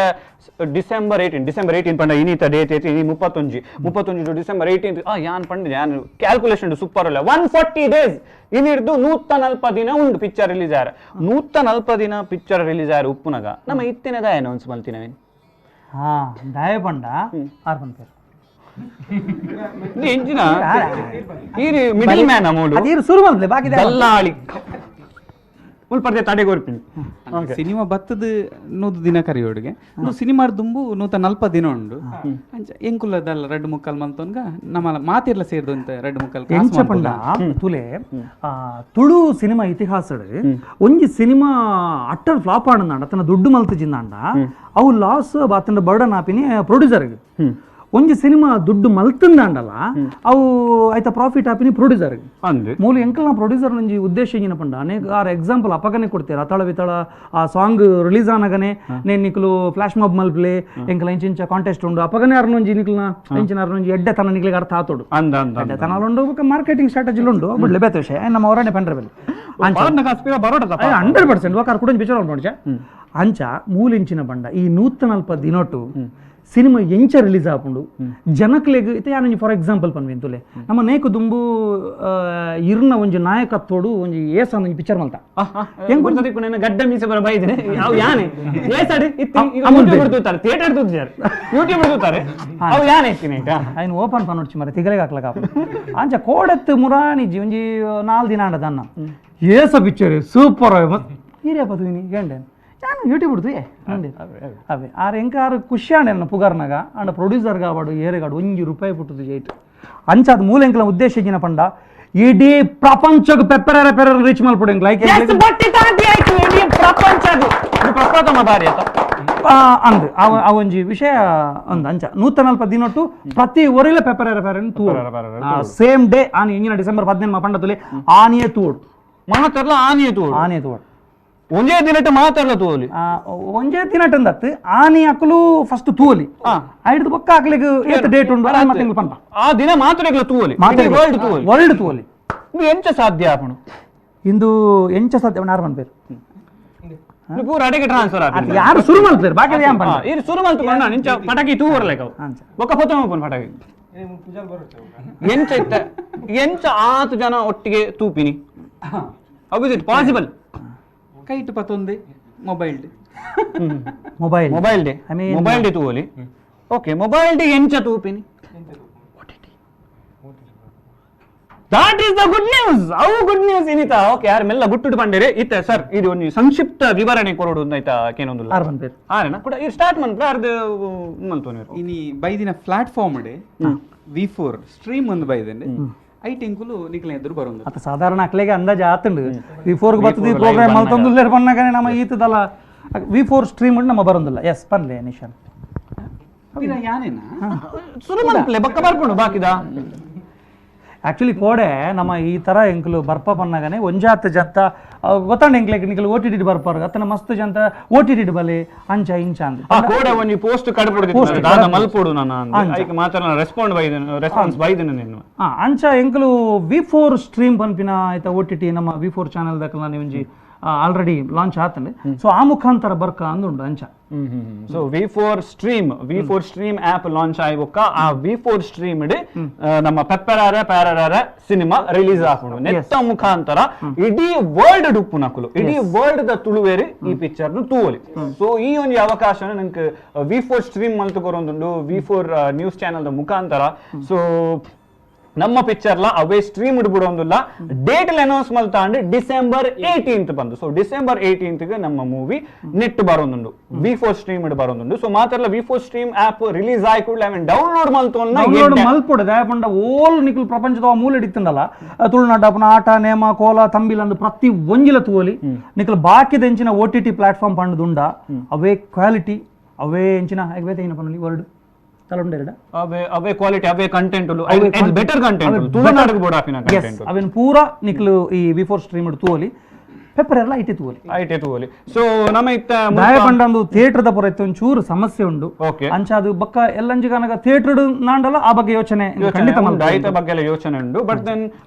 ಡಿಸೆಂಬರ್ 18 ಡಿಸೆಂಬರ್ 18 ಪಂಡ ಇನ್ನಿತ ಡೇಟ್ ಏತಿ ಇನಿ 31 31 ಡಿಸೆಂಬರ್ 18 ಆ ಯಾನ್ ಪಂಡ ಯಾನ್ ಕ್ಯಾಲ್ಕುಲೇಷನ್ ಸೂಪರ್ ಅಲ್ಲ 140 ಡೇಸ್ ಇನ್ನಿರ್ದು 140 ದಿನ ಉಂಡು ಪಿಕ್ಚರ್ ರಿಲೀಸ್ ಆರ 140 ದಿನ ಪಿಕ್ಚರ್ ರಿಲೀಸ್ ಆರ ಉಪ್ಪುನಗ ನಮ್ಮ ಇತ್ತಿನದ ಅನೌನ್ಸ್ ಮಲ್ತಿನವೇನ್ ಹಾ ದಾಯ ಪಂಡ ಆರ್ ಪನ್ಪೇರು ಎಂಚಿನ ಈ ಮಿಡಲ್ ಮ್ಯಾನ್ ಅಮೌಂಟ್ ಅದೇರು ಸುರು ಮಲ್ಪಲೆ ಬಾಕಿ ದಲ್ಲಾಳಿ ಮುಲ್ಪರ್ದೆ ತಡೆ ಕೊರ್ಪಿನಿ ಸಿನಿಮಾ ಬತ್ತದ 100 ದಿನ ಕರಿಯೋಡಿಗೆ ಸಿನಿಮಾ ದುಂಬು 140 ದಿನ ಉಂಡು ಅಂಚ ಎಂಕುಲದಲ್ಲ ರಡ್ಡು ಮುಕ್ಕಾಲ್ ಮಲ್ತೊನ್ಗ ನಮ್ಮಲ್ಲ ಮಾತಿರ್ಲ ಸೇರ್ದು ಅಂತ ರಡ್ಡು ಮುಕ್ಕಾಲ್ ಕಾಸು ಎಂಚ ಪಂಡ ಮಲ್ಪುಗ. ತುಲೆ ತುಳು ಸಿನಿಮಾ ಇತಿಹಾಸಡ್ ಒಂಜಿ cinema utter flap ಆಡಂದಾಂಡ ತನ್ನ ದುಡ್ಡು ಮಲ್ತಿಜಿಂದಾಂಡ ಅವು ಲಾಸ್ ಆತನ ಬರ್ಡನ್ ಆಪಿನಿ ಪ್ರೊಡ್ಯೂಸರ್ಗೆ ಒಂಜಿ ಸಿನಿಮಾ ದುಡ್ಡು ಮಲ್ತಂದಾಂಡಲ ಅವು ಆಯ್ತ ಪ್ರಾಫಿಟ್ ಆಪಿನಿ ಪ್ರೊಡ್ಯೂಸರ್ಗೆ ಅಂದ್ ಮೂಲ ಎಂಕಲ್ನ ಪ್ರೊಡ್ಯೂಸರ್ ಒಂಜಿ ಉದ್ದೇಶ ಏನಪ್ಪ ಪಂಡ ಅನೇಕ ಆರ್ ಎಕ್ಸಾಂಪಲ್ ಅಪಗನೆ ಕೊಡ್ತೀರ ಅತಳ ವಿತಳ ಆ ಸಾಂಗ್ ರಿಲೀಸ್ ಆನಗನೆ ನೇನ್ ನಿಕ್ಲು ಫ್ಲಾಶ್ ಮಾಬ್ ಮಲ್ಪ್ಲೆ ಎಂಕಲ ಇಂಚಿಂಚ ಕಾಂಟೆಸ್ಟ್ ಉಂಡು ಅಪಗನೆ ಅರ್ನೊಂಜಿ ನಿಕ್ಲನ ಇಂಚಿನ ಅರ್ನೊಂಜಿ ಎಡ್ಡೆ ತನ ನಿಕ್ಲಿಗೆ ಅರ್ಥ ಆತೋಡು ಅಂದ ಅಂದ ಎಡ್ಡೆ ತನ ಉಂಡು ಬೊಕ್ಕ ಮಾರ್ಕೆಟಿಂಗ್ ಸ್ಟ್ರಾಟಜಿ ಉಂಡು ಬಿಡ್ಲೆ ಬೇತೆ ವಿಷಯ ನಮ್ಮ ಅವರನ್ನೇ ಪಂಡ್ರೆ ಬೆಲೆ ಕಾಸ್ಪಿರ ಬರೋಟ 100% ಒಕ್ಕ ಕೂಡ ವಿಚಾರ ಉಂಟು ಅಂಚ ಮೂಲಿಂಚಿನ ಬಂಡ ಈ 140 ದಿನೊಟ್ಟು ಸಿನಿಮಾ ಎಂಚ ರಿಲೀಸ್ ಆಪುಂಡು ಜನಕ್ಲೆಗ್ ಇತ್ತೆ ಯಾನೊಂಜಿ ಫಾರ್ ಎಕ್ಸಾಂಪಲ್ ಪನ್ಪಿ ತುಲೆ ನಮ್ಮ ನೇಕು ದುಂಬು ಇರ್ನ ಒಂಜಿ ನಾಯಕತ್ವಡು ಒಂಜಿ ಏಸ ಒಂಜಿ ಪಿಕ್ಚರ್ ಮಲ್ತ ಹೆಂಗ್ ಗೊತ್ತಿಕ್ಕು ಗಡ್ಡ ಮೀಸೆ ಬರ ಬೈದ್ರೆ ಅವು ಯಾನೆ ಏಸಾಡಿ ಇತ್ತು ಈಗ ಅಮುಲ್ ಯೂಟ್ಯೂಬ್ ತೂತಾರೆ ಥಿಯೇಟರ್ ತೂತಾರೆ ಯೂಟ್ಯೂಬ್ ತೂತಾರೆ ಅವು ಯಾನೆ ಇತ್ತಿನ ಈಗ ఆయన ಓಪನ್ ಪನ್ನೊಡ್ಚಿ ಮರ ತಿಗಲೆಗೆ ಹಾಕ್ಲಕ್ಕ ಅಂಚ ಕೋಡತ್ತು ಮುರಾನಿಜ್ಜಿ ಒಂಜಿ 4 ದಿನ ಆಂಡದ ಅನ್ನ ಏಸ ಪಿಕ್ಚರ್ ಸೂಪರ್ ಈರ್ಯಪ್ಪ ತೂಯಿನಿ ಗಂಡೆ ನಾನು ಯೂಟ್ಯೂಬ್ ಬಿಡ್ತು ಏ ಅವೇ ಆರ್ ಎಂಕ ಆರು ಖುಷಿ ಆಂಡೆ ನನ್ನ ಪುಗಾರ್ನಾಗ ಅಂಡ ಪ್ರೊಡ್ಯೂಸರ್ ಗಾವಾಡು ಏರೆಗಾಡು ಒಂಜಿ ರೂಪಾಯಿ ಪುಟ್ಟದು ಜೈಟ್ ಅಂಚ ಅದು ಮೂಲ ಎಂಕಲ ಉದ್ದೇಶ ಏನ ಪಂಡ ಇಡೀ ಪ್ರಪಂಚಕ್ಕೆ ಪೆಪ್ಪರ ಪೆರ ರೀಚ್ ಮಲ್ಪಡು ಎಂಕ್ ಲೈಕ್ ಬಟ್ಟಿ ತಾಂತಿ ಆಯ್ತು ಇಡೀ ಪ್ರಪಂಚ ಅದು ಇದು ಪ್ರಪ್ರಥಮ ಬಾರಿ ಆತ ಅಂದ್ ಆ ಒಂಜಿ ವಿಷಯ ಅಂದ್ ಅಂಚ 140 ದಿನೊಟ್ಟು ಪ್ರತಿ ಒರಿಲ ಪೆಪ್ಪರ ಪೆರ ತೂಡು ಸೇಮ್ ಡೇ ಆನಿ ಇಂಜಿನ ಡಿಸೆಂಬರ್ 15 ಪಂಡ ತುಲೆ ಆನಿಯೇ ತೂಡು ಮಾತಾಡ್ಲ ಆನಿಯೇ ತೂಡು ಆನಿಯೇ ತೂಡು ಒಂಜೇ ದಿನಟ್ಟು ಮಾತಾಡ್ಲ ತೂಲಿ ಒಂಜೇ ದಿನಟ್ಟಂದತ್ತು ಆನಿ ಅಕಲು ಫಸ್ಟ್ ತೂಲಿ ಐಡ್ದು ಬೊಕ್ಕ ಅಕ್ಲಿಗೆ ಏತ್ ಡೇಟ್ ಉಂಡು ಅಲ್ಲ ತಿಂಗಳು ಪಂಪ ಆ ದಿನ ಮಾತಾಡ್ಲ ತೂಲಿ ವರ್ಲ್ಡ್ ತೂಲಿ ವರ್ಲ್ಡ್ ತೂಲಿ ಇದು ಎಂಚ ಸಾಧ್ಯ ಆಪುಣು ಇಂದು ಎಂಚ ಸಾಧ್ಯ ನಾರ್ ಪನ್ಪೇರು ಇದು ಪೂರ ಅಡೆಗೆ ಟ್ರಾನ್ಸ್ಫರ್ ಆಪಿನ ಯಾರು ಸುರು ಮಲ್ಪೇರು ಬಾಕಿ ಯಾನ್ ಪಂಡ ಇದು ಸುರು ಮಲ್ತು ನಿಂಚ ಪಟಾಕಿ ತೂ ಬರ್ಲೇಕ ಅಂಚ. ಬೊಕ್ಕ ಪೊತ್ತ ಮಲ್ಪುನು ಪಟಾಕಿ ಎಂಚ ಇತ್ತ ಎಂಚ ಆತು ಜನ ಒಟ್ಟಿಗೆ ತೂಪಿನಿ how is it possible ಕೈಟ್ ಪತ್ತೊಂದೆ mobile mobile mobile day I mean- mobile day ತೂವಲಿ okay mobile day ಎಂಚ ತೂಪಿನಿ that is the good news ಅವು ಗುಡ್ ನ್ಯೂಸ್ ಇನಿತ ಓಕೆ ಯಾರು ಮೆಲ್ಲ ಗುಟ್ಟುಡು ಪಂಡೇರಿ ಇತ್ತ ಸರ್ ಇದು ಒಂದು ಸಂಕ್ಷಿಪ್ತ ವಿವರಣೆ ಕೊರಡು ಆಯ್ತಾ ಕೇನೊಂದುಲ್ಲ ಆರ್ ಪನ್ಪೇರು ಆರೇನ ಕೂಡ ಇದು ಸ್ಟಾರ್ಟ್ ಮನ್ಪುಲ ಅರ್ಧ ಮಲ್ತೋನಿ ಇನಿ ಬೈದಿನ platform day V4 stream ಒಂದು ಬೈದಂಡೆ ಐಟ್ ಎಂಕುಲು ನಿಕ್ಲೆ ಎದುರು ಬರೋದು ಅತ ಸಾಧಾರಣ ಅಕ್ಲೆಗೆ ಅಂದಾಜು ಆತಂಡು ವಿ ಫೋರ್ಗೆ ಬರ್ತದೆ ಈ ಪ್ರೋಗ್ರಾಮ್ ಮಲ್ತೊಂದುಲ್ಲೇರ್ ಪನ್ನಾಗನೆ ನಮ್ಮ ಈತದಲ್ಲ V four stream ಉಂಡು ನಮ್ಮ ಬರೋದಿಲ್ಲ ಎಸ್ ಪನ್ಲೆ ನಿಶಾನ್ ಪಿರ ಯಾನೇನಾ ಸುರು ಮನ್ಪಲೆ ಬಕ್ಕ ಬರ್ಪುಂಡು ಬಾಕಿದ ಆ್ಯಕ್ಚುಲಿ ಕೋಡೆ ನಮ್ಮ ಈ ಥರ ಎಂಕುಲು ಬರ್ಪ ಪನ್ನಾಗನೆ ಒಂಜಾತ್ ಜಂತ ಗೊತ್ತಾಂಡ ಎಂಕ್ಲೆಗ್ ನಿಕಲು O T T ಬರ್ಪಾರು ಅತ್ತನ ಮಸ್ತ್ ಜಂತ O T T ಬಲೆ ಅಂಚ ಇಂಚ ಅಂದ್ ಆ ಕೋಡೆ ಒಂಜಿ ಪೋಸ್ಟ್ ಕಡ್ಪುಡು Post ದಾದ ಮಲ್ಪೊಡು ನಾನು ಅಂಚ. ಐಕ್ ಮಾತ್ರ ರೆಸ್ಪಾಂಡ್ ಬೈದನ ರೆಸ್ಪಾನ್ಸ್ ಬೈದನ ನಿನ್ನ ಅಂಚ ಎಂಕುಲು V four stream ಪನ್ಪಿನ ಆಯ್ತ O T T ನಮ್ಮ V four channel ದಕಲ ಒಂಜಿ ಆಲ್ರೆಡಿ ಲಾಂಚ್ ಆತಂಡೆ ಸೊ ಆ ಮುಖಾಂತರ ಬರ್ಕ ಅಂದುಂಡು ಅಂಚ so V4 stream V4 stream app launch ಆಯಿ ಬೊಕ್ಕ ಆ V4 stream ಇಡ್ ನಮ್ಮ ಪೆಪ್ಪರಾರ ಪ್ಯಾರಾರ ಸಿನಿಮಾ ರಿಲೀಸ್ ಆಪುಂಡು ನೆತ್ತ ಮುಖಾಂತರ ಇಡೀ ವರ್ಲ್ಡ್ ಡುಪ್ಪು ನಕುಲು ಇಡೀ ವರ್ಲ್ಡ್ ದ ತುಳುವೇರು ಈ ಪಿಕ್ಚರ್ ನು ತೂವಲಿ. ಸೊ ಈ ಒಂಜಿ ಅವಕಾಶನ ನಂಗೆ V4 stream ಮಲ್ತು ಕೊರೊಂದುಂಡು V4 news channel the ಮುಖಾಂತರ. ಸೊ ನಮ್ಮ ಪಿಕ್ಚರ್ಲ ಅವೇ ಸ್ಟ್ರೀಮ್ ಬಿಡೋಂದಿಲ್ಲ ಡೇಟ್ ಅನೌನ್ಸ್ ಮಲ್ತಾಂಡ್ ಡಿಸೆಂಬರ್ 18th ಬಂದು. ಸೊ ಡಿಸೆಂಬರ್ 18th ನಮ್ಮ ಮೂವಿ ನೆಟ್ ಬರೋದುಂಡು, V4 stream ಬರೋದುಂಡು. ಸೊ ಮಾತ್ರಲ್ಲ V4 stream app release ಆಗಿ ಕೂಡಲೇ ಅವನ್ ಡೌನ್ಲೋಡ್ ಮಲ್ತೋನ್ನ ಡೌನ್ಲೋಡ್ ಮಲ್ಪೊಡು. ದಾಯಪಂಡ ಓಲ್ ನಿಕುಲು ಪ್ರಪಂಚದ ಮೂಲೆ ಇತ್ತಂಡಲ್ಲ ತುಳುನಾಡ ಆಟ ನೇಮ ಕೋಲ ತಂಬಿಲ ಅಂದ್ ಪ್ರತಿ ಒಂಜಿಲ ತೂವಲಿ ನಿಕುಲು ಬಾಕಿದ ಎಂಚಿನ OTT platform ಪಂಡುದುಂಡ ಅವೇ ಕ್ವಾಲಿಟಿ ಅವೇ ಎಂಚಿನ ಬೇತೆ ಪನ್ನುಲಿ ವರ್ಡ್ ಅವೇ ಕ್ವಾಲಿಟಿ ಅವೇ content better content ತುಳುನಾಡಿಗೆ board ಆಪಿನ content ಅವೆನ್ ಪೂರ ನಿಕುಲು ಈ V4 stream ತೂವಲಿ ಪೆಪ್ಪರ್ ಎಲ್ಲ IT ತೂವಲಿ IT ತೂವಲಿ. ಸೊ ನಮ್ಮ ಇತ್ತ ದಾಯಪಂಡ ಥಿಯೇಟರ್ ದ ಪೂರ ಇತ್ತು ಒಂಚೂರು ಸಮಸ್ಯೆ ಉಂಡು. ಅಂಚಾದು ಬಕ್ಕ ಎಲ್ಲಂಜಿಗನಗ ಥಿಯೇಟರ್ ನಾಂಡಲ ಆ ಬಗ್ಗೆ ಯೋಚನೆ ಖಂಡಿತ ಐತ ಬಗ್ಗೆ ಎಲ್ಲ ಯೋಚನೆ ಉಂಡು. ಬಟ್ then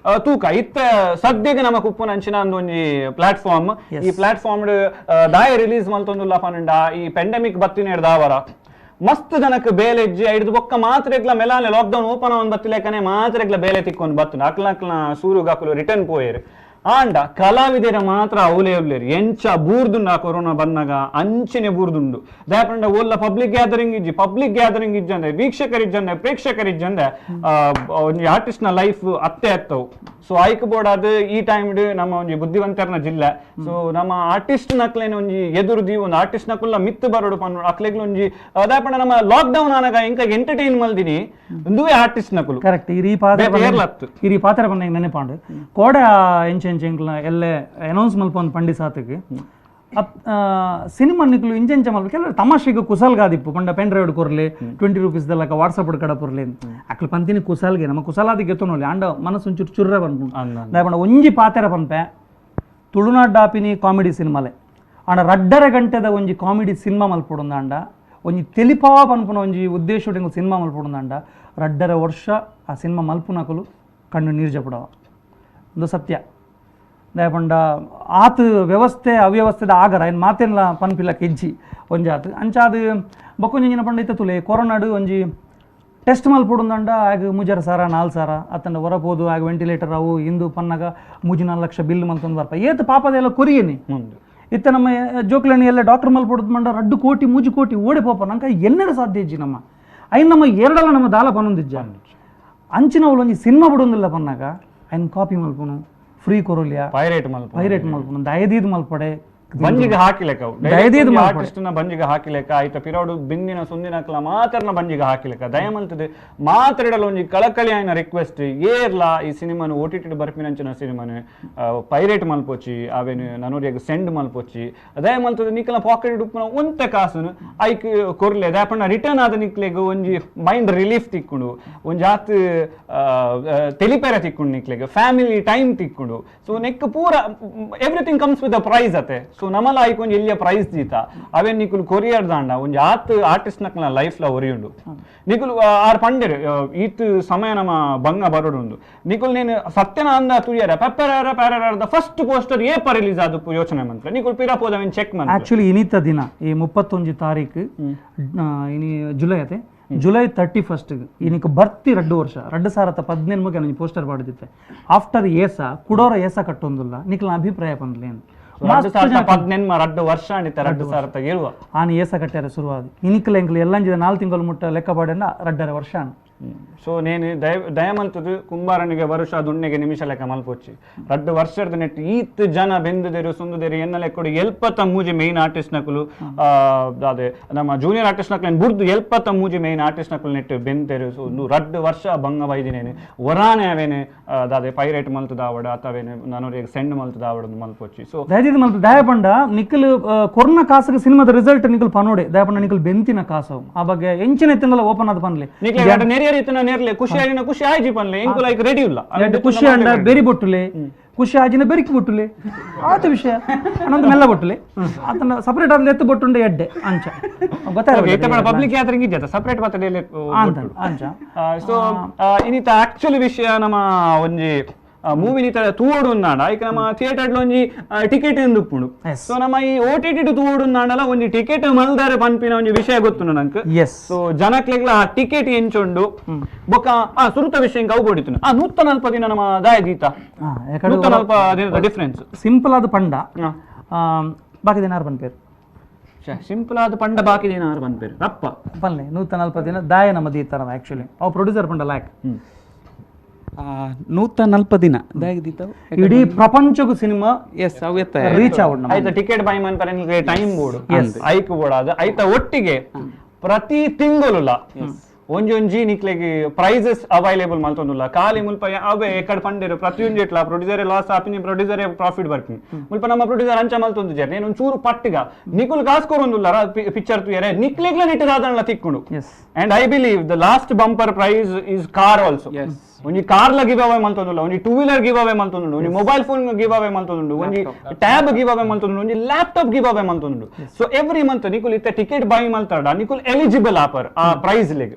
ತೂಕ ಇತ್ತ ಸದ್ಯಕ್ಕೆ ನಮ್ಮ ಕುಪ್ಪುನ ಅಂಚಿನ ಒಂಜಿ ಪ್ಲಾಟ್ಫಾರ್ಮ್, ಈ ಪ್ಲಾಟ್ಫಾರ್ಮ್ ದಾಯ ರಿಲೀಸ್ ಮಲ್ತೊಂದುಲ್ಲ ಪನ್ನುಂಡ ಈ ಪೆಂಡೆಮಿಕ್ ಬತ್ತಿನ ದಾವರ ಮಸ್ತ್ ಜನಕ್ಕೆ ಬೇಲೆ ಇಜ್ಜಿ ಐದು ಬೊಕ್ಕ ಮಾತ್ರೆಗ್ಲ ಮೆಲಾನೆ ಲಾಕ್ಡೌನ್ ಓಪನ್ ಅವನ್ ಬತ್ತಿಲೇಕನೆ ಮಾತ್ರೆಗ್ಲ ಬೇಲೆ ತಿಕ್ಕೊಂಡು ಬತ್ತು ಅಕ್ಲ ಸೂರುಗಾಕುಲು ರಿಟರ್ನ್ ಪೋಯೇರು. ಆಂಡ ಕಲಾವಿದರ ಮಾತ್ರ ಅವಲೇ ಉಲ್ಲೇರು ಎಂಚ ಬೂರ್ದುಂಡು ಆ ಕೊರೋನಾ ಬಂದಾಗ ಅಂಚನೆ ಬೂರ್ದುಂಡು. ದಾಯಪಂಡ ಓಲ್ಲ ಪಬ್ಲಿಕ್ ಗ್ಯಾದರಿಂಗ್ ಇಜ್ಜಿ, ಪಬ್ಲಿಕ್ ಗ್ಯಾದರಿಂಗ್ ಇಜ್ಜಂದೆ ವೀಕ್ಷಕರಿಜ್ಜಂದೆ ಪ್ರೇಕ್ಷಕರಿಜ್ಜಂದೆ ಒಂಜಿ ಆರ್ಟಿಸ್ಟ್ನ ಲೈಫ್ ಅತ್ತೆ ಅತ್ತವು. ಸೊ ಆಯ್ಕೆ ಬೋರ್ಡ್ ಅದು ಈ ಟೈಮ್ ನಮ್ಮ ಒಂಜಿ ಬುದ್ಧಿವಂತರನ ಜಿಲ್ಲೆ. ಸೊ ನಮ್ಮ ಆರ್ಟಿಸ್ಟ್ ನಕ್ಲೇನ ಒಂಜಿ ಎದುರುದಿ ಒಂದು ಆರ್ಟಿಸ್ಟ್ ನಕುಲ್ಲ ಮಿತ್ತು ಬರೋಡು ಪನ್ನು ಅಕ್ಲೆಗ್ಲ ಒಂಜಿ ದಾಯಪಂಡ ನಮ್ಮ ಲಾಕ್ ಡೌನ್ ಆನಾಗ ಇಂಕ ಎಂಟರ್ಟೈನ್ ಮಲ್ದಿನಿ ಒಂದುವೇ ಆರ್ಟಿಸ್ಟ್ ನಕುಲು ಕರೆಕ್ಟ್. ಈ ಪಾತ್ರ ಈ ಪಾತ್ರ ಬಂದ ನೆನಪಾಂಡು ಕೋಡ ಎಂಚ ಎಂಚ ಎಲ್ಲೆ ಅನೌನ್ಸ್ ಮಲ್ಪೊಂದು ಪಂಡಿ ಸಾತಕ್ಕೆ ಸಿನಿಮಾ ನಿಕ್ಲು ಇಂಚೆಂಚ ಮಲ್ಪ ಕೆಲವರು ತಮಾಷೆಗೆ ಕುಸಲ್ಗಾದಿಪ್ಪು ಪಂಡ ಪೆನ್ ಡ್ರೈವ್ ಕೊರ್ಲಿ 20 ರುಪೀಸ್ ದಲ್ಲಕ ವಾಟ್ಸಪ್ ಕಡಪುರ್ಲಿ ಅಕ್ಲು ಪಂತಿನಿ ಕುಸಲ್ಗೆ ನಮ್ಮ ಕುಸಲಾದಿ ಗೆತ್ತೊನೊಲಿ ಆಂಡ ಮನಸ್ಸು ಒಂಚೂರು ಚುರ್ರೆ ಪನ್ಪುಂಡು. ದಾಯಪಂಡ ಒಂಜಿ ಪಾತೆರ ಪನ್ಪೆ ತುಳುನಾಡ್ಡಾಪಿನಿ ಕಾಮಿಡಿ ಸಿನಿಮಾಲೆ ಆಂಡ ರಡ್ಡರ ಗಂಟೆದ ಒಂಜಿ ಕಾಮಿಡಿ ಸಿನಿಮಾ ಮಲ್ಪೊಡುಂದಾಂಡ ಒಂಜಿ ತೆಲಿಪಾವ ಪನ್ಪುನ ಒಂಜಿ ಉದ್ದೇಶ ಸಿನಿಮಾ ಮಲ್ಪೊಡುಂದಾಂಡ ರಡ್ಡರ ವರ್ಷ ಆ ಸಿನಿಮಾ ಮಲ್ಪುನಕುಲು ಕಣ್ಣು ನೀರು ಜಪಡವ ಒಂದು ಸತ್ಯ. ದಾಯಪಂಡ ಆತ ವ್ಯವಸ್ಥೆ ಅವ್ಯವಸ್ಥೆದ ಆಗರ ಏನು ಮಾತೇನಲ್ಲ ಪನ್ಪಿಲ್ಲ ಕೆಜ್ಜಿ ಒಂಜಾತು ಅಂಚಾದು ಬೊಕ್ಕೊಂಜಿನ ಪಂಡ ಇತ್ತ ತುಲೆ ಕೊರೋನಾಡು ಒಂಜಿ ಟೆಸ್ಟ್ ಮಲ್ಪೊಡುಂದಂಡ ಆಗ 3 ಸಾವಿರ 4 ಸಾವಿರ ಅತ್ತಂಡ ಹೊರಪೋದು ಆಗ ವೆಂಟಿಲೇಟರ್ ಅವು ಇಂದು ಪನ್ನಾಗ 3-4 ಲಕ್ಷ ಬಿಲ್ ಮಲ್ತೊಂದು ಬರ್ಪ ಏತು ಪಾಪದೆಲ್ಲ ಕೊರಿಯೇನಿ ಇತ್ತ ನಮ್ಮ ಜೋಕ್ಲೇಣಿ ಎಲ್ಲ ಡಾಕ್ಟರ್ ಮಲ್ಪೊಡುದು ಮಂಡ 2 ಕೋಟಿ 3 ಕೋಟಿ ಓಡಿ ಪೋಪ ನಂಗೆ ಎನ್ನೆಡ ಸಾಧ್ಯ ಇಜ್ಜಿ ನಮ್ಮ ಐನ್ ನಮ್ಮ ಎರಡಲ್ಲ ನಮ್ಮ ದಾಲ ಪನ್ನೊಂದಿಜ್ಜ ಅಂಚಿನವಳು ಒಂಜಿ ಸಿನಿಮಾ ಬಿಡೊಂದಿಲ್ಲ ಪನ್ನಾಗ ಐನ್ ಕಾಪಿ ಮಲ್ಪುನು ಫ್ರೀ ಕೊರೋಲಿಯಾ ಪೈರೇಟ್ ಮಲ್ಪುನು ದಯದೀದ್ ಮಲ್ಪಡೆ ಬಂಜಿಗೆ ಹಾಕಿಲೆಕ್ಕ ದಯದೀದ್ ಆರ್ಟಿಸ್ಟ್ನ ಬಂಜಿಗೆ ಹಾಕಿಲೆಕ್ಕ ಆಯ್ತ ಪಿರೋಡು ಬಿಂದಿನ ಸುಂದಿನಕ್ಲ ಮಾತ್ರನ ಬಂಜಿಗೆ ಹಾಕಿಲೆಕ್ಕ ದಯಮಲ್ತದೆ ಮಾತ್ರಡಲ ಒಂಜಿ ಕಳಕಳಿ ಆಯ್ನ ರಿಕ್ವೆಸ್ಟ್ ಏರ್ಲಾ ಈ ಸಿನಿಮಾನು OTT ಬರ್ಪಿನಂಚಿನ ಸಿನಿಮಾನು ಪೈರೇಟ್ ಮಲ್ಪೊಚ್ಚಿ ಅವೇನು ನನೋರಿಯಾಗ ಸೆಂಡ್ ಮಲ್ಪೊಚ್ಚಿ ದಯಮಲ್ತದೆ ನಿಕ್ಲ ಪಾಕೆಟ್ ಉಪ್ಪುನ ಒಂತೆ ಕಾಸುನು ಐಕ್ ಕೊರ್ಲೆ ದಯಪಣ್ಣ ರಿಟರ್ನ್ ಆದ ನಿಕ್ಲೆಗ್ ಒಂಜಿ ಮೈಂಡ್ ರಿಲೀಫ್ ತಿಕ್ಕೊಂಡು ಒಂಜಿ ಆತ್ ತೆಲಿಪೆರೆ ತಿಕ್ಕೊಂಡು ನಿಕ್ಲೆಗ್ ಫ್ಯಾಮಿಲಿ ಟೈಮ್ ತಿಕ್ಕೊಂಡು. ಸೊ ನೆಕ್ ಪೂರ everything comes with a price ಅತೆ. ಸೊ ನಮ್ಮಲ್ಲ ಆಯ್ಕೆ ಒಂಜಿ ಎಲ್ಲಿಯ ಪ್ರೈಸ್ ದೀತ ಅವೇನ್ ನಿಕುಲು ಕೊರಿಯರ್ ದಾಂಡ ಒಂಜಿ ಆತ್ ಆರ್ಟಿಸ್ಟ್ ನಕ್ಲ ಲೈಫ್ ಲ ಒರಿಯುಂಡು. ನಿಕುಲು ಆರ್ ಪಂಡೆರ್ ಈತ್ ಸಮಯ ನಮ್ಮ ಬಂಗ ಬರೋಡುಂಡು ನಿಕುಲು ನೇನು ಸತ್ಯನ ಅಂದ ತುಯ್ಯರ pepper para first poster ಏಪ release ಆದ ಯೋಚನೆ ಮಂತ್ರ ನಿಕುಲು ಪಿರಾ ಪೋದವೇನ್ ಚೆಕ್ ಮಂತ್ರ. ಆಕ್ಚುಲಿ ಇನಿತ ದಿನ ಈ 31 ತಾರೀಕು ಇನಿ ಜುಲೈ ಅತೆ ಜುಲೈ 31 ಇನಿಕ್ ಬರ್ತಿ 2 ವರ್ಷ 2018 ಮುಗಿ ನಾನು ಪೋಸ್ಟರ್ ಪಾಡಿದಿತ್ತೆ. ಆಫ್ಟರ್ ಏಸ ಕುಡೋರ ಏಸ ಕಟ್ಟೊಂದಿಲ್ಲ ನಿಕ್ಲ ಅಭಿಪ್ರಾಯ ಪನ್ಲೇನು 2018 ವರ್ಷ 2007 ಆನೆ ಏಸ ಕಟ್ಟಾರ ಶುರುವಾದ ಇನಿಕ್ಲ ಎಂಕ್ಲ ಎಲ್ಲಂಜಿದ 4 ತಿಂಗಳು ಮುಟ್ಟ ಲೆಕ್ಕ ಪಾಡಂಡ 2.5 ವರ್ಷ. ಸೊ ನೇನು ದಯಮಲ್ತದು ಕುಂಬಾರನಿಗೆ ವರುಷ ದುಣ್ಣೆಗೆ ನಿಮಿಷ ಲೆಕ್ಕ ಮಲ್ಪೊಚ್ಚಿ 2 ವರ್ಷದ ನೆಟ್ಟು ಈತ್ ಜನ ಬೆಂದುದೇರು ಸುಂದುದೇರು ಎನ್ನ ಲೆಕ್ಕೊಡು 73 ಮೇನ್ ಆರ್ಟಿಸ್ಟ್ ನಕಲು ಅದೇ ನಮ್ಮ ಜೂನಿಯರ್ ಆರ್ಟಿಸ್ಟ್ ನಕಲು ಬುರ್ದು 73 ಮೇನ್ ಆರ್ಟಿಸ್ಟ್ ನಕಲು ನೆಟ್ಟು ಬೆಂದೇರು. ಸೊ 2 ವರ್ಷ ಭಂಗ ಬೈದಿನೇನು ಒರಾನೆ ಅವೇನೆ ಅದೇ ಪೈರೇಟ್ ಮಲ್ತದಾವಡ ಅಥವೇನೆ ನಾನು ಸೆಂಡ್ ಮಲ್ತದಾವಡ ಮಲ್ಪೊಚ್ಚಿ. ಸೊ ದಯದಿದ್ದು ಮಲ್ಪ ದಯಪಂಡ ನಿಖಲ್ ಕೊರ್ನ ಕಾಸಿಗೆ ಸಿನಿಮಾದ ರಿಸಲ್ಟ್ ನಿಖಲ್ ಪನೋಡೆ ದಯಪಂಡ ನಿಖಲ್ ಬೆಂತಿನ ಕಾಸು ಆ ಬಗ್ಗೆ ಎಂಚಿನ ಎತ್ತಿನಲ್ಲ ಓಪನ್ ಆದ ಪನ್ಲೆ ನೇರ್ಲೆ ಖುಷಿ ಆಯಿನ ಖುಷಿ ಆಯ್ಜಿ ಪನ್ಲೆ ಎಂಕು ಲೈಕ್ ರೆಡಿ ಇಲ್ಲ ಖುಷಿ ಅಂಡ ಬೆರಿ ಬೊಟ್ಟುಲೆ ಖುಷಿ ಆಜಿನ ಬೆರಿಕಿ ಬೊಟ್ಟುಲೆ ಆತ ವಿಷಯ ಅನ್ನೊಂದು ಮೆಲ್ಲ ಬೊಟ್ಟುಲೆ ಆತನ ಸಪರೇಟ್ ಆದ ಎತ್ತು ಬೊಟ್ಟುಂಡೆ ಎಡ್ಡೆ ಅಂಚ ಗೊತ್ತಾಗ ಪಬ್ಲಿಕ್ ಗ್ಯಾದರಿಂಗ್ ಇದ್ದ ಸಪರೇಟ್ ಬರ್ತದೆ ಅಂಚ. ಸೊ ಇನ್ನಿತ ಆಕ್ಚುಲಿ ವಿಷಯ ನಮ್ಮ ಒಂಜಿ ಮೂವಿ ನಿತ ತೂವೊಡು ಉಂದಾಂಡ ಐಕ್ ನಮ್ಮ ಥಿಯೇಟರ್ ಒಂಜಿ ಟಿಕೆಟ್ ಎಂದು ಉಪ್ಪುಂಡು. ಸೊ ನಮ್ಮ ಈ OTT ತೂವೊಡು ಉಂದಾಂಡಲ ಒಂಜಿ ಟಿಕೆಟ್ ಮಲ್ದಾರೆ ಪನ್ಪಿನ ಒಂಜಿ ವಿಷಯ ಗೊತ್ತುಂಡು ನಂಕ್. ಸೊ ಜನಕ್ಲೆಗ್ಲ ಆ ಟಿಕೆಟ್ ಎಂಚುಂಡು ಬೊಕ್ಕ ಆ ಸುರುತ ವಿಷಯ ಅವು ಕೊಡಿತು ಆ 140 ದಿನ ನಮ್ಮ ದಾಯ ದೀತ 140 ದಿನದ ಡಿಫರೆನ್ಸ್ ಸಿಂಪಲ್ ಆದ ಪಂಡ ಬಾಕಿ ದಿನ ಪನ್ಪೇರು ಸಿಂಪಲ್ ಆದ ಪಂಡ ಬಾಕಿ ದಿನ ಪನ್ಪೇರು ರಪ್ಪ ಪನ್ಲೆ 140 ದಿನ ದಾಯ ನಮ್ಮ ದೀತಾರ ಆಕ್ಚುಲಿ ಅವು ಪ್ರೊಡ್ಯೂಸರ್ ಪಂಡ ಲಾಕ್. 140 ದಿನ ದಾಗಿದಿತ್ತವು ಇಡೀ ಪ್ರಪಂಚಕ್ಕೂ ಸಿನಿಮಾ ಎಸ್ ಅವು ಎತ್ತ ರೀಚ್ ಆವಡ್ ಆಯ್ತಾ ಟಿಕೆಟ್ ಬೈ ಮನ್ಪರೆ ನಿಮಗೆ ಟೈಮ್ ಬೋರ್ಡ್ ಐಕ್ ಬೋರ್ಡ್ ಅದು ಐತ ಒಟ್ಟಿಗೆ ಪ್ರತಿ ತಿಂಗಳುಲ ಒಂಜೊಂಜಿ ನಿಕ್ಲೆಗ್ ಪ್ರೈಸಸ್ ಅವೈಲೇಬಲ್ ಮಲ್ತೊಂದುಲ್ಲ ಖಾಲಿ ಮುಲ್ಪ ಅವೇ ಎಕ್ಕಡ ಪಂಡೇರು ಪ್ರತಿಯೊಂಜಿ ಇಟ್ಲ ಪ್ರೊಡ್ಯೂಸರ್ ಲಾಸ್ ಆಪಿನಿ ಪ್ರೊಡ್ಯೂಸರ್ ಪ್ರಾಫಿಟ್ ಬರ್ಪಿನಿ ಮುಲ್ಪ ನಮ್ಮ ಪ್ರೊಡ್ಯೂಸರ್ ಅಂಚ ಮಲ್ತೊಂದು ಜರ್ నేను ಒಂಚೂರು ಪಟ್ಟಿಗ ನಿಕುಲ್ ಕಾಸ್ ಕೊರೊಂದುಲ್ಲ ಪಿಕ್ಚರ್ ತುಯರೆ ನಿಕ್ಲೆಗ್ಲ ನಿಟ್ಟು ದಾದನ್ಲ ತಿಕ್ಕುಂಡು. And I believe the last bumper prize is car also. ಒಂಜಿ ಕಾರ್ ಲ ಗಿವ್ ಅವೇ ಮಲ್ತೊಂದುಲ್ಲ, ಒಂಜಿ two wheeler give away ಮಲ್ತೊಂದುಂಡು, ಒಂಜಿ mobile phone give away ಮಲ್ತೊಂದುಂಡು, ಒಂಜಿ tab give away ಮಲ್ತೊಂದುಂಡು, ಒಂಜಿ laptop give away ಮಲ್ತೊಂದುಂಡು. So every month ನಿಕುಲ್ ಇತ್ತ ಟಿಕೆಟ್ ಬೈ ಮಲ್ತಾಡ ನಿಕುಲ್ ಎಲಿಜಿಬಲ್ ಆಪರ್ ಆ ಪ್ರೈಸ್ ಲೆಗ್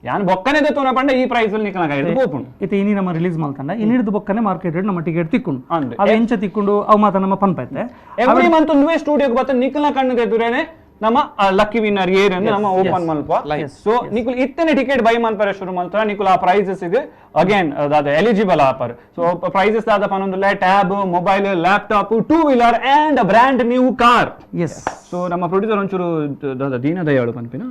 ಯಾನ್ ಬೊಕ್ಕನೆ ದೆತ್ತೋನ ಪಂಡ ಈ ಪ್ರೈಸ್ ಅಲ್ಲಿ ನಿಕಲ ಕೈಡ್ ಪೋಪುಂಡು. ಇತ್ತೆ ಇನಿ ನಮ್ಮ ರಿಲೀಸ್ ಮಲ್ತಂಡ ಇನ್ನಿಡ್ದು ಬೊಕ್ಕನೆ ಮಾರ್ಕೆಟ್ ರೇಟ್ ನಮ್ಮ ಟಿಕೆಟ್ ತಿಕ್ಕುಂಡು ಅವು ಎಂಚ ತಿಕ್ಕುಂಡು ಅವು ಮಾತ ನಮ್ಮ ಪನ್ಪೈತೆ. ಎವ್ರಿ ಮಂತ್ ಒಂದುವೇ ಸ್ಟುಡಿಯೋಗೆ ಬತ್ತ ನಿಕಲ್ನ ಕಣ್ಣು ಎದುರೇನೆ ನಮ್ಮ ಲಕ್ಕಿ ವಿನ್ನರ್ ಏರ್ ಅಂದ್ರೆ ನಮ್ಮ ಓಪನ್ ಮಲ್ಪ. ಸೊ ನಿಕುಲ್ ಇತ್ತನೆ ಟಿಕೆಟ್ ಬೈ ಮನ್ಪರೆ ಶುರು ಮಲ್ತಾರ ನಿಕುಲ್ ಆ ಪ್ರೈಸಸ್ ಅಗೇನ್ ದಾದ ಎಲಿಜಿಬಲ್ ಆಪರ್. ಸೊ ಪ್ರೈಸಸ್ ದಾದ ಪನೊಂದುಲ್ಲ tab, mobile, laptop, two wheeler and brand new car. Yes. So ನಮ್ಮ ಪ್ರೊಡ್ಯೂಸರ್ ಒಂಚೂರು ದಾದ ದೀನದಯಾಳು ಪನ್ಪಿನ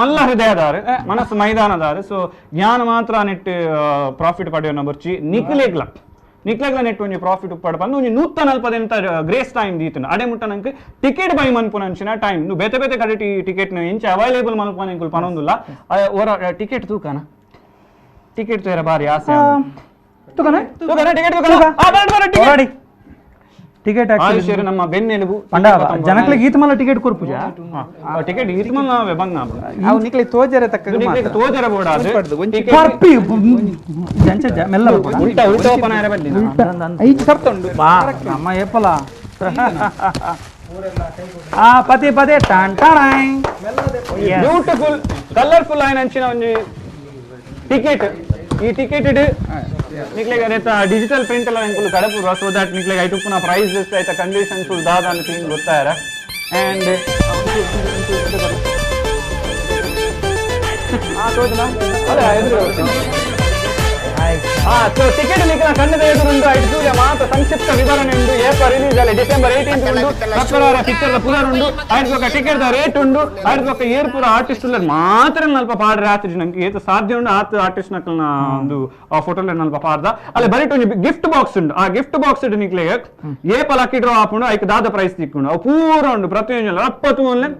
ಮಲ್ಲ ಹೃದಯದಾರ ಮನಸ್ಸು ಮೈದಾನದಾರ. ಸೊ ಜ್ಞಾನ ಮಾತ್ರ ನೆಟ್ ಪ್ರಾಫಿಟ್ ಪಡೆಯೋನ ಬರ್ಚಿ ನಿಕ್ಲೆಗ್ಲ ನಿಕ್ಲೆಗ್ಲ ನೆಟ್ ಒಂಜಿ ಪ್ರಾಫಿಟ್ ಉಪ್ಪಡ ಬಂದು ಒಂಜಿ 140 ಗ್ರೇಸ್ ಟೈಮ್ ದೀತನ ಅಡೆ ಮುಟ್ಟ ನಂಗೆ ಟಿಕೆಟ್ ಬೈ ಮನ್ಪುನ ಅಂಚಿನ ಟೈಮ್ ನು ಬೇತೆ ಬೇತೆ ಕಡೆ ಟಿಕೆಟ್ ಇಂಚ ಅವೈಲೇಬಲ್ ಮನ್ಪುನ ಇಂಕುಲ್ ಪನೊಂದುಲ್ಲ. ಓರ ಟಿಕೆಟ್ ತೂಕನ ಟಿಕೆಟ್ ತೂಯರ ಬಾರಿ ಆಸೆ ತೂಕನ ತೂಕನ ಟಿಕೆಟ್ ತೂಕನ ಆ ಬರ ಬರ ticket ticket Ayush ನಮ್ಮ ಬೆನ್ನೆಲುಬು ಪಂಡ ಜನಕ್ಲೆ ಗೀತಮಲ್ಲ ಟಿಕೆಟ್ ಕೊರ್ಪುಜಾ ಟಿಕೆಟ್ ಗೀತಮಲ್ಲ ನಾವೇ ಬಂದ ಅವು ನಿಕ್ಲೆ ತೋಜರೆ ತಕ್ಕ ನಿಕ್ಲೆ ತೋಜರೆ ಬೋಡ ಅದು ಪರ್ಪಿ ಜಂಚ ಮೆಲ್ಲ ಉಲ್ಟಾ ಉಲ್ಟಾ ಓಪನ್ ಆರೆ ಬಲ್ಲಿ ಐದು ಸರ್ತುಂಡು ಬಾ ನಮ್ಮ ಏಪಲ ಆ ಪದೇ ಪದೇ ಟಾನ್ ಟಾಣಾಯ್ ಬ್ಯೂಟಿಫುಲ್ ಕಲರ್ಫುಲ್ ಆಯ್ನ ಅಂಚಿನ ಒಂಜಿ ಟಿಕೆಟ್. ಈ ಟಿಕೆಟ್ ನಿಕ್ಲೆಗ್ ಅದೇತ ಡಿಜಿಟಲ್ ಪ್ರಿಂಟ್ ಎಲ್ಲ ಎಂಕುಲು ಕಡಪುರ ಸೊ that ನಿಕ್ಲೆಗ್ ಐಟುಪ್ಪುನ price ಐತ ಕಂಡೀಷನ್ಸ್ ದಾದ ಅಂತ ಥಿಂಗ್ ಗೊತ್ತಾರ. ಅಂಡ್ so ticket ನಿಕ್ಲ ಕಣ್ಣದ ಎದುರುಂಡು ಐಟ್ ತೂಲೆ ಮಾತ ಸಂಕ್ಷಿಪ್ತ ವಿವರಣೆ ಉಂಡು. ಏಪ ರಿಲೀಸ್ ಅಲ್ಲ ಡಿಸೆಂಬರ್ 18 ಉಂಡು, ಮಕ್ಕಳವರ ಪಿಕ್ಚರ್ the ಪುದರ್ ಉಂಡು, ಐಟ್ ಬೊಕ ticket the rate ಉಂಡು, ಐಟ್ ಬೊಕ ಏರ್ ಪೂರ ಆರ್ಟಿಸ್ಟ್ ಉಲ್ಲೆರ್ ಮಾತ್ರ ನಲ್ಪ ಪಾಡ್ರೆ ಆತಿಜಿ ನಂಗೆ ಏತ ಸಾಧ್ಯ ಉಂಡು ಆತ ಆರ್ಟಿಸ್ಟ್ ನಕಲ್ನ ಒಂದು ಆ ಫೋಟೋ ನಲ್ಪ ಪಾಡ್ದ ಅಲ್ಲ ಬರೀಟ್ ಒಂಜಿ ಗಿಫ್ಟ್ ಬಾಕ್ಸ್ ಉಂಡು. ಆ ಗಿಫ್ಟ್ ಬಾಕ್ಸ್ ಇಟ್ಟು ನಿಕ್ಲೆಗ್ ಏಪ ಲಕ್ಕಿ ಡ್ರಾ ಆಪುಂಡು ಐಕ್ ದಾದ ಪ್ರೈಸ್ ತಿಕ್ಕುಂಡು ಅವು ಪೂರ ಉಂಡು ಪ್ರತಿಯೊಂಜಿ ರಪ್ಪತು ಉಲ್ಲೆ.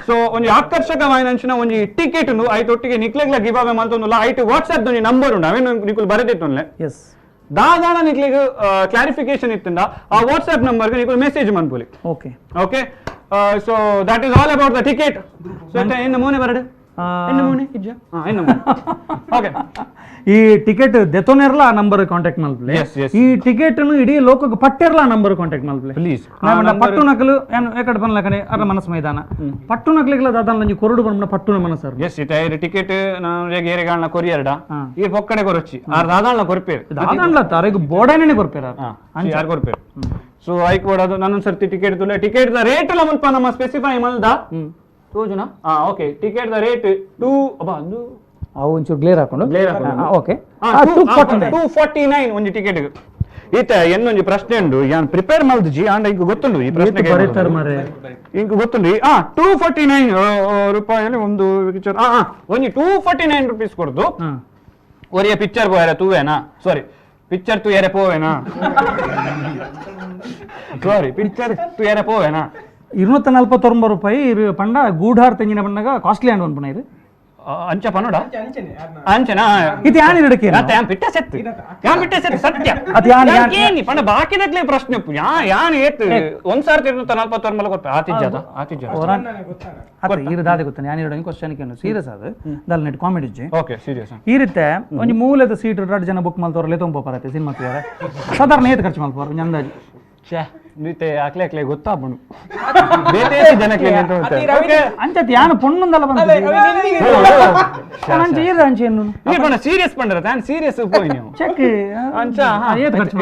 ಸೊ ಒಂಜಿ ಆಕರ್ಷಕವಾಯಿನ ಒಂಜಿ ಟಿಕೆಟ್ ಉಂಡು ಐತ ಒಟ್ಟಿಗೆ ನಿಕ್ಲೆಗ್ಲ ಗಿವ್ ಅವೇ ಮಲ್ತೊಂದುಲ್ಲ. ಐಟ್ ವಾಟ್ಸ್ಆಪ್ ಒಂಜಿ ನಂಬರ್ ಉಂಡು ಅವೇನು ನಿಕುಲ್ ಬರೆದಿತ್ತೊಂದ್ಲೆ ಎಸ್ ದಾದಾಣ ನಿಕ್ಲೆಗ್ ಕ್ಲಾರಿಫಿಕೇಶನ್ ಇತ್ತಂಡ ಆ ವಾಟ್ಸ್ಆಪ್ ನಂಬರ್ಗೆ ನಿಕುಲ್ message ಮನ್ಪುಲಿ. Okay okay so that is all about the ticket. So ಎನ್ನ ಮೋನೆ ಬರಡು ಎನ್ನ ಮೋನೆ ಇಜ್ಜ ಹಾ ಎನ್ನ ಮೋನೆ ಓಕೆ ಈ ಟಿಕೆಟ್ ದೆತೊನೆರ್ಲ ಆ ನಂಬರ್ ಕಾಂಟ್ಯಾಕ್ಟ್ ಮಲ್ಪಲೆ. ಈ ಟಿಕೆಟ್ ಅನ್ನು ಇಡೀ ಲೋಕಕ್ಕೆ ಪಟ್ಟೆರ್ಲ ಆ ನಂಬರ್ ಕಾಂಟ್ಯಾಕ್ಟ್ ಮಲ್ಪಲೆ ಪ್ಲೀಸ್. ಪಟ್ಟು ನಕಲು ಏನು ಏಕಡೆ ಬನ್ಲಕನೆ ಅರ ಮನಸ್ ಮೈದಾನ ಪಟ್ಟು ನಕಲಿಗೆಲ್ಲ ದಾದಾನ ಒಂಜಿ ಕೊರಡು ಬಂದ ಪಟ್ಟುನ ಮನಸ್ಸರ್. ಎಸ್ ಇತ ಟಿಕೆಟ್ ನಾನು ಏರೆಗಾಳ್ನ ಕೊರಿಯರ್ಡ ಈ ಪೊಕ್ಕಡೆ ಕೊರೊಚ್ಚಿ ಆರ್ ದಾದಾಳ್ನ ಕೊರ್ಪೇರು ದಾದಾಣ್ಲ ತಾರೆಗ್ ಬೋಡೇನೆ ಕೊರ್ಪೇರ ಯಾರು ಕೊರ್ಪೇರು. ಸೊ ಐಕ್ ಬೋಡದು ನಾನೊಂದು ಸರ್ತಿ ಟಿಕೆಟ್ ತುಲೆ ticket the rate ಲ ಮುಲ್ಪ ನಮ್ಮ specify ಮಲ್ದ ತೋಜುನಾ. Okay ticket the rate 2 ಅಬ್ಬಾ ಅದು ಅವು ಒಂಚೂರು ಗ್ಲೇರ್ ಹಾಕೊಂಡು ಗ್ಲೇರ್ ಹಾಕೊಂಡು ಓಕೆ 249 ಒಂಜಿ ಟಿಕೆಟ್. ಈತ ಎನ್ನೊಂಜಿ ಪ್ರಶ್ನೆ ಉಂಡು ಯಾನ್ ಪ್ರಿಪೇರ್ ಮಲ್ದಿಜಿ ಆಂಡ ಇಂಕ್ ಗೊತ್ತುಂಡು ಈ ಪ್ರಶ್ನೆ ಬರೀತಾರೆ ಮಾರೆ ಇಂಕ್ ಗೊತ್ತುಂಡು. 249 ರೂಪಾಯಲ್ಲಿ ಒಂದು ಪಿಕ್ಚರ್ ಒಂಜಿ 249 ರುಪೀಸ್ ಕೊಡ್ದು ಒರಿಯ ಪಿಕ್ಚರ್ ಪೋಯರ ತೂವೇನಾ ಸಾರಿ ಪಿಕ್ಚರ್ ತೂಯರೆ ಪೋವೇನಾ ಸಾರಿ ಪಿಕ್ಚರ್ ತೂಯರೆ ಪೋವೇನಾ 249 ರೂಪಾಯಿ ಪಂಡ ಗೂಢಾರ್ ತೆಂಗಿನ ಬಣ್ಣಗ ಕಾಸ್ಟ್ಲಿ ಅಂಡ್ ಪನ್ಪುನ ಇದು ಅಂಚ ಪನೋಡ ಅಂಚನಾ ಇದು ಯಾನ್ ಇರಡಕ್ಕೆ ಯಾನ್ ಪಿಟ್ಟ ಸೆತ್ತು ಯಾನ್ ಪಿಟ್ಟ ಸೆತ್ತು ಸತ್ಯ ಅದು ಯಾನ್ ಯಾನ್ ಏನಿ ಪಂಡ ಬಾಕಿದಕ್ಲೆ ಪ್ರಶ್ನೆ ಯಾ ಯಾನ್ ಏತ್ ಒಂದ್ ಸಾವಿರದ 249 ಕೊರ್ಪೆ ಆತಿಜ್ಜದ ಆತಿಜ್ಜದ ಅತ್ತ ಇರು ದಾದೆ ಗೊತ್ತಾನೆ ಯಾನ್ ಇರಡಂಗೆ ಕ್ವಶನ್ ಕೇನು ಸೀರಿಯಸ್ ಅದು ದಲ್ net comedy G okay serious ಈ ರೀತಿ ಒಂಜಿ ಮೂಲದ ಸೀಟ್ ರಡ್ ಜನ ಬುಕ್ ಮಲ್ತವರಲ್ಲೇ ತುಂಬ ಪರತೆ ಸಿನಿಮಾ ತೂಯರೆ ಸಾಧಾರಣ ಏತ್ ಖರ್ಚು ಮಲ್ಪವರ ಒಂಜಿ ಅಂದಾಜು ಛೇ ನೀತೆ ಅಕ್ಲೆ ಅಕ್ಲೆ ಗೊತ್ತಾಪುಂಡು ಬೇತೆ ಜನಕ್ಕೆ ಅಂಚತ್ ಯಾನ್ ಪೊಣ್ಣುಂದಲ್ಲ ಬಂದ ಅಂಚ ಈರ ಅಂಚ ಏನು ನೀ ಪಂಡ ಸೀರಿಯಸ್ ಪಂಡರ ತಾನ್ ಸೀರಿಯಸ್ ಪೋಯಿ ನೀವು ಚೆಕ್ ಅಂಚ ಏತ್ ಖರ್ಚು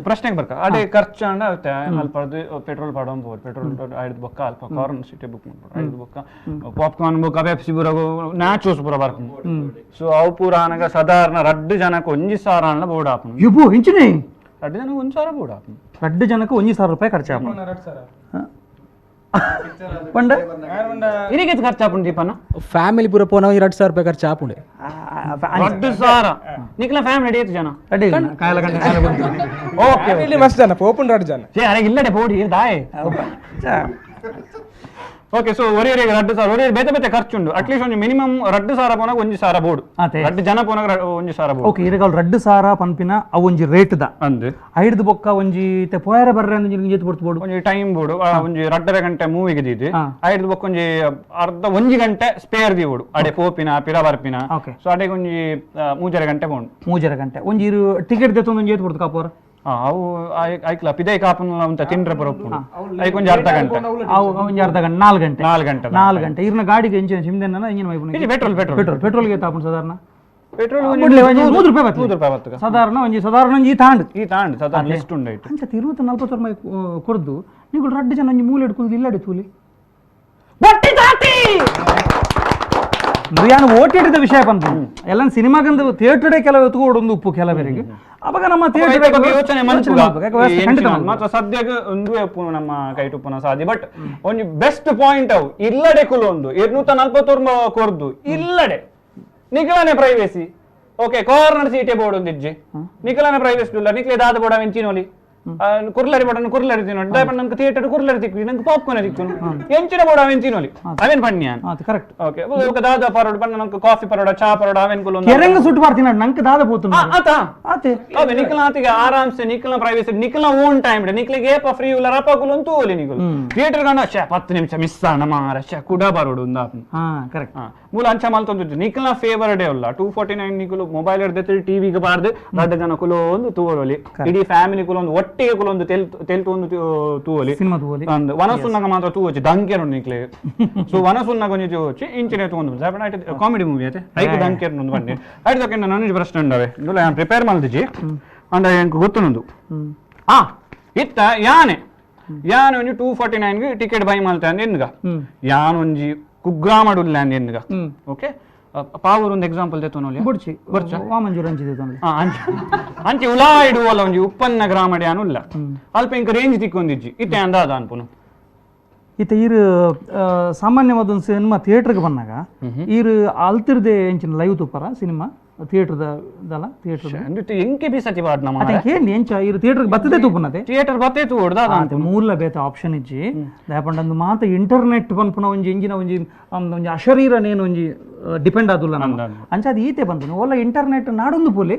ಪ್ರಶ್ನೆಗೆ ಬರ್ಕ ಅಡೆ ಖರ್ಚು ಅಂಡ ಅಲ್ಪ ಪೆಟ್ರೋಲ್ ಪಾಡೋಂ ಪೋರ್ ಪೆಟ್ರೋಲ್ ಐದು ಬೊಕ್ಕ ಅಲ್ಪ corn city book ಮಾಡ್ಬೋದು ಐದು ಬೊಕ್ಕ ಪಾಪ್ಕಾರ್ನ್ ಬೊಕ್ಕ ಪೆಪ್ಸಿ ಪೂರ ನ್ಯಾಚೋಸ್ ಪೂರ ಬರ್ಪುಂಡು. ಸೊ ಅವು ಪೂರ ಆನಗ ಸಾಧಾರಣ ರಡ್ಡು ಜನಕ್ಕೆ ಒಂಜಿ ಸಾವಿರ ಅನ್ನ ಬೋರ್ಡ್ ಆಪುಂಡು ಇಬ್ಬು ಇಂಚಿನೇ ರಡ್ಡು ಜನಕ್ಕೆ ಒಂದು ಸಾವಿರ ಬೋರ್ಡ್ ಆಪುಂಡು ರಡ್ಡು ಜನಕ್ಕೆ 1,000 ರೂಪಾಯಿ ಖರ್ಚು ಆಪುಂಡು ಪಂಡ ಇರಿಗೆ ಖರ್ಚು ಆಪುಂಡು ದೀಪನ ಫ್ಯಾಮಿಲಿ ಪೂರ ಪೋನ 2,000 ರೂಪಾಯಿ ಖರ್ಚು ಆಪುಂಡೆ. 2,000 ನಿಕ್ಲ family ಏತ್ ಜನ ರೆಡಿ ಕಾಯಲ ಗಂಟೆ ಕಾಯಲ ಓಕೆ ಇಲ್ಲಿ ಮಸ್ತ್ ಜನ ಓಪನ್ ರಡ್ ಜನ ಛೇ ಅರೆ ಇಲ್ಲಡೆ ಪೋಡಿ ದಾಯೆ ಓಕೆ ಸೊ ಒರಿ 2,000 ಒರಿ ಬೇತೆ ಬೇತೆ ಖರ್ಚುಂಡು ಅಟ್ಲೀಸ್ಟ್ ಒಂಜಿ ಮಿನಿಮಮ್ 2,000 ಪೋನಾಗ 1,000 ಬೋಡು ರಡ್ಡು ಜನ ಪೋನಾಗ 1,000 ಬೋಡು ಓಕೆ ಇರಗಾಲ್ 2,000 ಪನ್ಪಿನ ಅವು ಒಂಜಿ ರೇಟ್ the ಅಂದ್ ಐಡ್ದು ಬೊಕ್ಕ ಒಂಜಿ ಇತ್ತೆ ಪೋಯರೆ ಬರ್ರೆ ಅಂದ್ ಒಂಜಿ ಜೊತೆ ಪೊರ್ತು ಬೋಡು ಒಂಜಿ ಟೈಮ್ ಬೋಡು ಒಂಜಿ 2.5 ಗಂಟೆ ಮೂವಿಗೆ ದೀದು ಐಡ್ದು ಬೊಕ್ಕ ಒಂಜಿ ಅರ್ಧ 1 ಗಂಟೆ ಸ್ಪೇರ್ the ಬೋಡು ಅಡೆ ಪೋಪಿನ ಪಿರ ಬರ್ಪಿನ ಸೊ ಅಡೆಗೆ ಒಂಜಿ 3.5 ಗಂಟೆ ಬೋಡು 3.5 ಗಂಟೆ ಒಂಜಿ ಟಿಕೆಟ್ ದೆತ್ತೊಂದು ಒಂಜಿ ಏತ್ ಪೊರ್ತು ಕಾಪೋರ ಅವು ಐಕ್ಲ ಪಿದೈ ಕಾಪುನ ಅಂತ ತಿಂಡ್ರೆ ಬರೋಪುಂಡು ಐಕ್ ಒಂಜಿ ಅರ್ಧ ಗಂಟೆ ಅವು ಒಂಜಿ ಅರ್ಧ ಗಂಟೆ 4 ಗಂಟೆ 4 ಗಂಟೆ 4 ಗಂಟೆ ಇರ್ನ ಗಾಡಿಗೆ ಇಂಜಿನ್ ಚಿಮ್ದೆನ್ನ ಇಂಜಿನ್ ಮೈಪುನ ಇದು petrol petrol petrol petrol ಗೆ ತಾಪುಂಡು ಸಾಧಾರಣ ಪೆಟ್ರೋಲ್ ಒಂಜಿ 100 ರೂಪಾಯಿ ಬತ್ತು 100 ರೂಪಾಯಿ ಬತ್ತು ಸಾಧಾರಣ ಒಂಜಿ ಸಾಧಾರಣ ಒಂಜಿ ತಾಂಡ್ ಈ ತಾಂಡ್ ಸಾಧಾರಣ ಲಿಸ್ಟ್ ಉಂಡು ಐಟ್ ಅಂಚ 240 ರೂಪಾಯಿ ಕೊರ್ದು ನೀವು ರಡ್ಡು ಜನ ಒಂಜಿ ಮೂಲೆ ಇಡ್ಕೊಂಡು ಇಲ್ಲಡೆ ತೂಲಿ ಬಟ್ಟಿ ತಾತಿ ಯಾನು ಓಟಿಟಿದ ವಿಷಯ ಪನ್ಪುಂಡು ಎಲ್ಲ ಸಿನಿಮಾಗಂದು ಥಿಯೇಟರ್ ಕೆಲವು ಎತ್ಕೊಡೊಂದು ಉಪ್ಪು ಕೆಲವರಿಗೆ ಅವಾಗ ನಮ್ಮ ಥಿಯೇಟರ್ ಯೋಚನೆ ಮಾತ್ರ ಸದ್ಯಕ್ಕೆ ಒಂದುವೇ ಉಪ್ಪು ನಮ್ಮ ಕೈಟ್ ಉಪ್ಪುನ ಸಾಧ್ಯ ಬಟ್ ಒಂಜಿ ಬೆಸ್ಟ್ ಪಾಯಿಂಟ್ ಅವು ಇಲ್ಲಡೆ ಕುಲೊಂದು 240 ಕೊರ್ದು ಇಲ್ಲಡೆ ನಿಖಲಾನೆ privacy okay corner ಸೀಟೆ board ಒಂದಿಜ್ಜಿ ನಿಖಲಾನೆ privacy ಇಲ್ಲ ನಿಕ್ಲೆ ದಾದ ಬೋರ್ಡ್ ಅವೆಂಚಿನೋಲಿ ಕುರ್ಲರಿ ಬೋರ್ಡ್ ಕುರ್ಲರಿ ತಿನ್ನೋಡಿ ದಾಯಪಂಡ ನಂಗೆ ಥಿಯೇಟರ್ ಕುರ್ಲರಿ ತಿಕ್ಕು ನಂಗೆ ಪಾಪ್ಕಾರ್ನ್ ತಿಕ್ಕು ಎಂಚಿನ ಬೋರ್ಡ್ ಅವೆಂಚಿನೋಲಿ ಅವೇನ್ ಪಣ್ಯಾನ್ ಕರೆಕ್ಟ್ ಓಕೆ ఒక ದಾದ ಪರೋಡ ಪಣ್ಣ ನಂಗೆ ಕಾಫಿ ಪರೋಡ ಚಾ ಪರೋಡ ಅವೇನ್ ಕುಲೊಂದು ಕೆರಂಗ ಸುಟ್ಟು ಬರ್ತೀನಿ ನಂಗೆ ದಾದ ಪೋತು ಆತ ಆತೆ ಅವೆ ನಿಖಲ ಆತಿಗೆ ಆರಾಮ್ಸೆ ನಿಖಲ ಪ್ರೈವೇಸಿ ನಿಖಲ ಓನ್ ಟೈಮ್ ನಿಖಲಿಗೆ ಏಪ ಫ್ರೀ ಉಲ್ಲ ರಪ ಕುಲೊಂದು ತೂಲಿ ನಿಖಲು ಥಿಯೇಟರ್ ಗಂಡ ಶೇ 10 ನಿಮಿಷ ಮಿಸ್ ಆಣ ಮಾರ ಶೇ ಕುಡ ಬರೋಡು ಉಂದಾಪು ಕರೆಕ್ಟ್ ಮೂಲ ಅಂಚ ಮಲ್ತೊಂದು ನಿಖಲ ಫೇವರ್ ಡೇ ಉಲ್ಲ 249 ನಿಖಲು ಮೊಬೈಲ್ ಹಿಡ್ದೈತಿ ಟಿವಿಗೆ ಬಾರ್ದು ದೊಡ್ಡ ಜನ ಕುಲೊಂದು ತೂವೊಲಿ ಇಡೀ ಫ್ಯಾಮಿಲಿ ಕುಲೊಂದು ಒಟ್ಟಿಗೆ ಕುಲೊಂದು ತೆಲ್ತು ಒಂದು ತೂವೊಲಿ ಸಿನಿಮಾ ತೂವೊಲಿ ಅಂದ್ ವನಸುನ್ನಾಗ ಮಾತ್ರ ತೂವೊಚ್ಚಿ ದಂಕೆರು ನಿಕ್ಲೆ ಸೊ ವನಸುನ್ನಾಗ ಒಂಜಿ ತೂವೊಚ್ಚಿ ಇಂಚಿನೆ ತೂವೊಂದು ಕಾಮಿಡಿ ಮೂವಿ ಐತೆ ಐಕ್ ದಂಕೆರು ಒಂದು ಬನ್ನಿ ಐಟ್ ದೊಕ್ಕೆ ನನಗೆ ಪ್ರಶ್ನೆ ಉಂಡವೆ ಇಂದುಲ ಯಾನ್ ಪ್ರಿಪೇರ್ ಮಲ್ದಿಜಿ ಅಂಡ ಎಂಕ್ ಗೊತ್ತುನುಂದು ಇತ್ತ ಯಾನೆ ಯಾನ್ ಒಂಜಿ 249 ಗೆ ಟಿಕೆಟ್ ಬೈ ಮಲ್ತೆ ಅಂದ್ ಎನ್ಗ ಯಾನ್ ಒಂಜಿ ಕುಗ್ರಾಮಡುಲ್ಲ ಅಂದ್ ಎನ್ಗ ಓಕೆ ಪಾವೂರ್ ಒಂದು ಎಕ್ಸಾಂಪಲ್ ದೆತ್ತೊನೊಲಿ ಬುಡ್ಚಿ ಬುಡ್ಚ ವಾಮಂಜೂರ್ ಅಂಚಿ ದೆತ್ತೊನೊಲಿ ಅಂಚಿ ಉಲಾ ಇಡುವಲ್ಲ ಒಂಜಿ ಉಪ್ಪನ್ನ ಗ್ರಾಮಡೆ ಅನುಲ್ಲ ಅಲ್ಪ ಇಂಕ ರೇಂಜ್ ತಿಕ್ಕೊಂದಿಜ್ಜಿ ಇತ್ತೆ ಅಂದಾದ ಅನ್ಪುನು ಇತ್ತೆ ಈರು ಸಾಮಾನ್ಯವಾದ ಒಂದು ಸಿನಿಮಾ ಥಿಯೇಟರ್ಗೆ ಬಂದಾಗ ಈರು ಅಲ್ತಿರ್ದೆ ಎಂಚಿನ ಲೈವ್ ತುಪ್ಪರ ಸಿನಿಮಾ ಥಿಯೇಟರ್ದ ದಲ್ಲ ಥಿಯೇಟರ್ ಅಂದಿತ್ತು ಎಂಕೆ ಬಿಸತಿ ಬಾಡ್ ನಮ್ಮ ಅದೇ ಎಂಚ ಈರು ಥಿಯೇಟರ್ಗೆ ಬತ್ತದೆ ತೂಪುನತೆ ಥಿಯೇಟರ್ ಬತ್ತೇ ತೂಡ್ದ ಅದೇ ಮೂಲ ಬೇತ ಆಪ್ಷನ್ ಇಜ್ಜಿ ದಾಪಂಡ ಮಾತ ಇಂಟರ್ನೆಟ್ ಪನ್ಪುನ ಒಂಜಿ ಎಂಜಿನ ಒಂಜಿ ಒಂಜಿ ಅಶರೀರನೇನು ಒಂಜಿ ಡಿಪೆಂಡ್ ಆದುಲ್ಲ ನಮ್ಮ ಅಂಚ ಅದು ಈತೆ ಪನ್ಪುನ ಓಲ ಇಂಟರ್ನೆಟ್ ನಾಡೊಂದು ಪೋಲೆ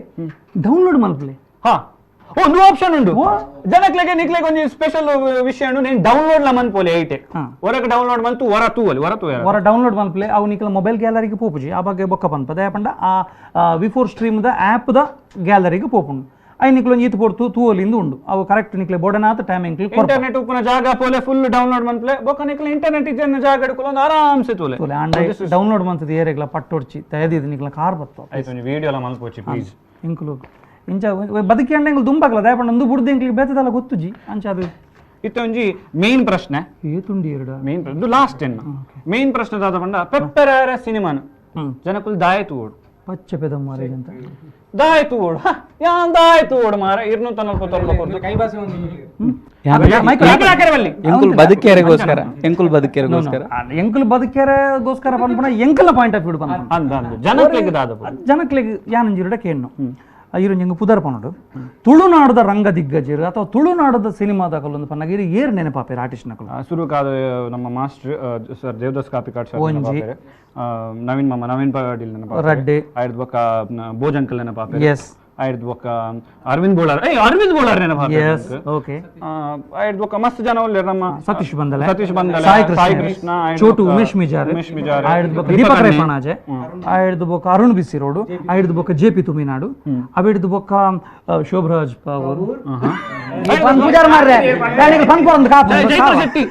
ಡೌನ್ಲೋಡ್ ಮಲ್ಪಲೆ ಹಾ ಒಂದು ಆಪ್ಷನ್ ಉಂಡು ಜನಕ್ಲೆಗೆ ನಿಕ್ಲೆಗೆ ಒಂಜಿ ಸ್ಪೆಷಲ್ ವಿಷಯ ಉಂಡು ನೀನು ಡೌನ್ಲೋಡ್ ಲ ಮನ್ಪೋಲೆ ಐಟೆ ಹೊರಗೆ ಡೌನ್ಲೋಡ್ ಮಂತು ಹೊರ ತೂವಲಿ ಹೊರ ತೂವ ಹೊರ ಡೌನ್ಲೋಡ್ ಮನ್ಪಲೆ ಅವು ನಿಕ್ಲ ಮೊಬೈಲ್ ಗ್ಯಾಲರಿಗೆ ಪೋಪುಜಿ ಆ ಬಗ್ಗೆ ಬೊಕ್ಕ ಪನ್ಪ ದಯಪಂಡ ಆ V4 stream the app the ಗ್ಯಾಲರಿಗೆ ಪೋಪುಂಡು I ನಿಕ್ಲ ಒಂಜಿ ಈತ್ ಪೊರ್ತು ತೂವಲಿಂದು ಉಂಡು ಅವು ಕರೆಕ್ಟ್ ನಿಕ್ಲೆ ಬೋಡನಾತ ಟೈಮಿಂಗ್ ಇಂಟರ್ನೆಟ್ ಉಪ್ಪುನ ಜಾಗ ಪೋಲೆ ಫುಲ್ ಡೌನ್ಲೋಡ್ ಮನ್ಪಲೆ ಬೊಕ್ಕ ನಿಕ್ಲ ಇಂಟರ್ನೆಟ್ ಇಜ್ಜನ ಜಾಗ ಎಡ್ಕೊಲೊಂದು ಆರಾಮ್ಸೆ ತೂಲೆ ತೂಲೆ ಅಂಡ ಡೌನ್ಲೋಡ್ ಮಂತದ ಏರೆಗ್ಲ ಪಟ್ಟೊಡ್ಚಿ ತಯದಿದ್ ನಿಕ್ಲ ಕಾರ್ ಬತ್ತೋ ಆಯ್ತು ಒಂಜಿ ವಿಡಿಯೋ ಲ ಮನ್ಪೋಚಿ ಪ್ಲೀಸ್ ಇಂಕುಲು ಇಂಚ ಬದುಕಿ ಅಂಡ ಎಂಕುಲು ದುಂಬಾಗ್ಲ ದಯಪಂಡ ಒಂದು ಬುಡ್ದು ಎಂಕ್ಲಿಗೆ ಬೇತದಲ್ಲ ಗೊತ್ತುಜಿ ಅಂಚ ಅದು ಇತ್ತೊಂಜಿ ಮೇನ್ ಪ್ರಶ್ನೆ ಏತುಂಡಿ ಎರಡು ಮೇನ್ ಇದು ಲಾಸ್ಟ್ ಎನ್ನ ಮೇನ್ ಪ್ರಶ್ನೆ ದಾದ ಪಂಡ ಪೆಪ್ಪೆರಾರ ಸಿನಿಮಾನು ಜನಕುಲ್ ದಾಯ ತೂಡು ಪಚ್ಚೆ ಪೆದ ಮಾರೆ ಅಂತ ದಾಯ ತೂಡು ಯಾನ್ ದಾಯ ತೂಡು ಮಾರ 249 ಕೊರ್ದು ಕೈಬಾಸೆ ಒಂದು ಎಂಕುಲ್ ಬದುಕೇರೆಗೋಸ್ಕರ ಎಂಕುಲ್ ಬದುಕೇರೆಗೋಸ್ಕರ ಎಂಕುಲ್ ಬದುಕೇರೆಗೋಸ್ಕರ ಪನ್ಪುನ ಎಂಕಲ್ನ point of view ಪನ್ಪುನ ಅಂದ ಅಂದ ಜನಕ್ಲೆಗ್ ದಾದ ಜನಕ್ಲೆಗ್ ಯಾನಂಜಿರುಡ ಕೇಣ್ಣು ಇರು ನಿಂಗೆ ಪುದರ್ ಪನೋಡು ತುಳುನಾಡದ ರಂಗ ದಿಗ್ಗಜರು ಅಥವಾ ತುಳುನಾಡದ ಸಿನಿಮಾದಕಲೊಂದು ಪನ್ನಾಗ ಇರು ಏರ್ ನೆನಪಾಪೇರು ಆರ್ಟಿಸ್ಟ್ ನಕಲು ಸುರುಕಾದ ನಮ್ಮ master sir Devadas Kapikad sir ನೆನಪಾಪೇರು Naveen ಮಾಮ ನವೀನ್ ಪಾಟೀಲ್ ನೆನಪಾಪೇರು ರಡ್ಡೆ ಆಯ್ದು ಬೊಕ್ಕ ಭೋಜ್ ಅಂಕಲ್ ನೆನಪಾಪೇರು ಎಸ್ ಆಯ್ದು ಬೊಕ್ಕ ಅರವಿಂದ್ ಬೋಳಾರ್ ಅರವಿಂದ್ ಬೋಳಾರ್ ನೆನಪಾಪೇರು ಎಸ್ ಓಕೆ ಆಯ್ದು ಬೊಕ್ಕ ಮಸ್ತ್ ಜನ ಉಲ್ಲೇರು ನಮ್ಮ ಸತೀಶ್ ಬಂದಲೆ ಸತೀಶ್ ಬಂದಲೆ ಸಾಯಿ ಕೃಷ್ಣ ಚೋಟು ಉಮೇಶ್ ಮಿಜಾರ್ ಆಯ್ದು ಬೊಕ್ಕ ದೀಪಕ್ ರೈ ಪಣಾಜೆ ಆಯ್ದು ಬೊಕ್ಕ ಅರುಣ್ ಬಿಸಿರೋಡು ಆಯ್ದು ಬೊಕ್ಕ ಜೆ ಪಿ ತುಮಿನಾಡು ಅವಿಡ್ದು ಬೊಕ್ಕ ಶೋಭರಾಜ್ ಪಾವೂರು ಪೂಜಾರ್ ಮಾರ್ರೆ ಚೈತ್ರ ಶೆಟ್ಟಿ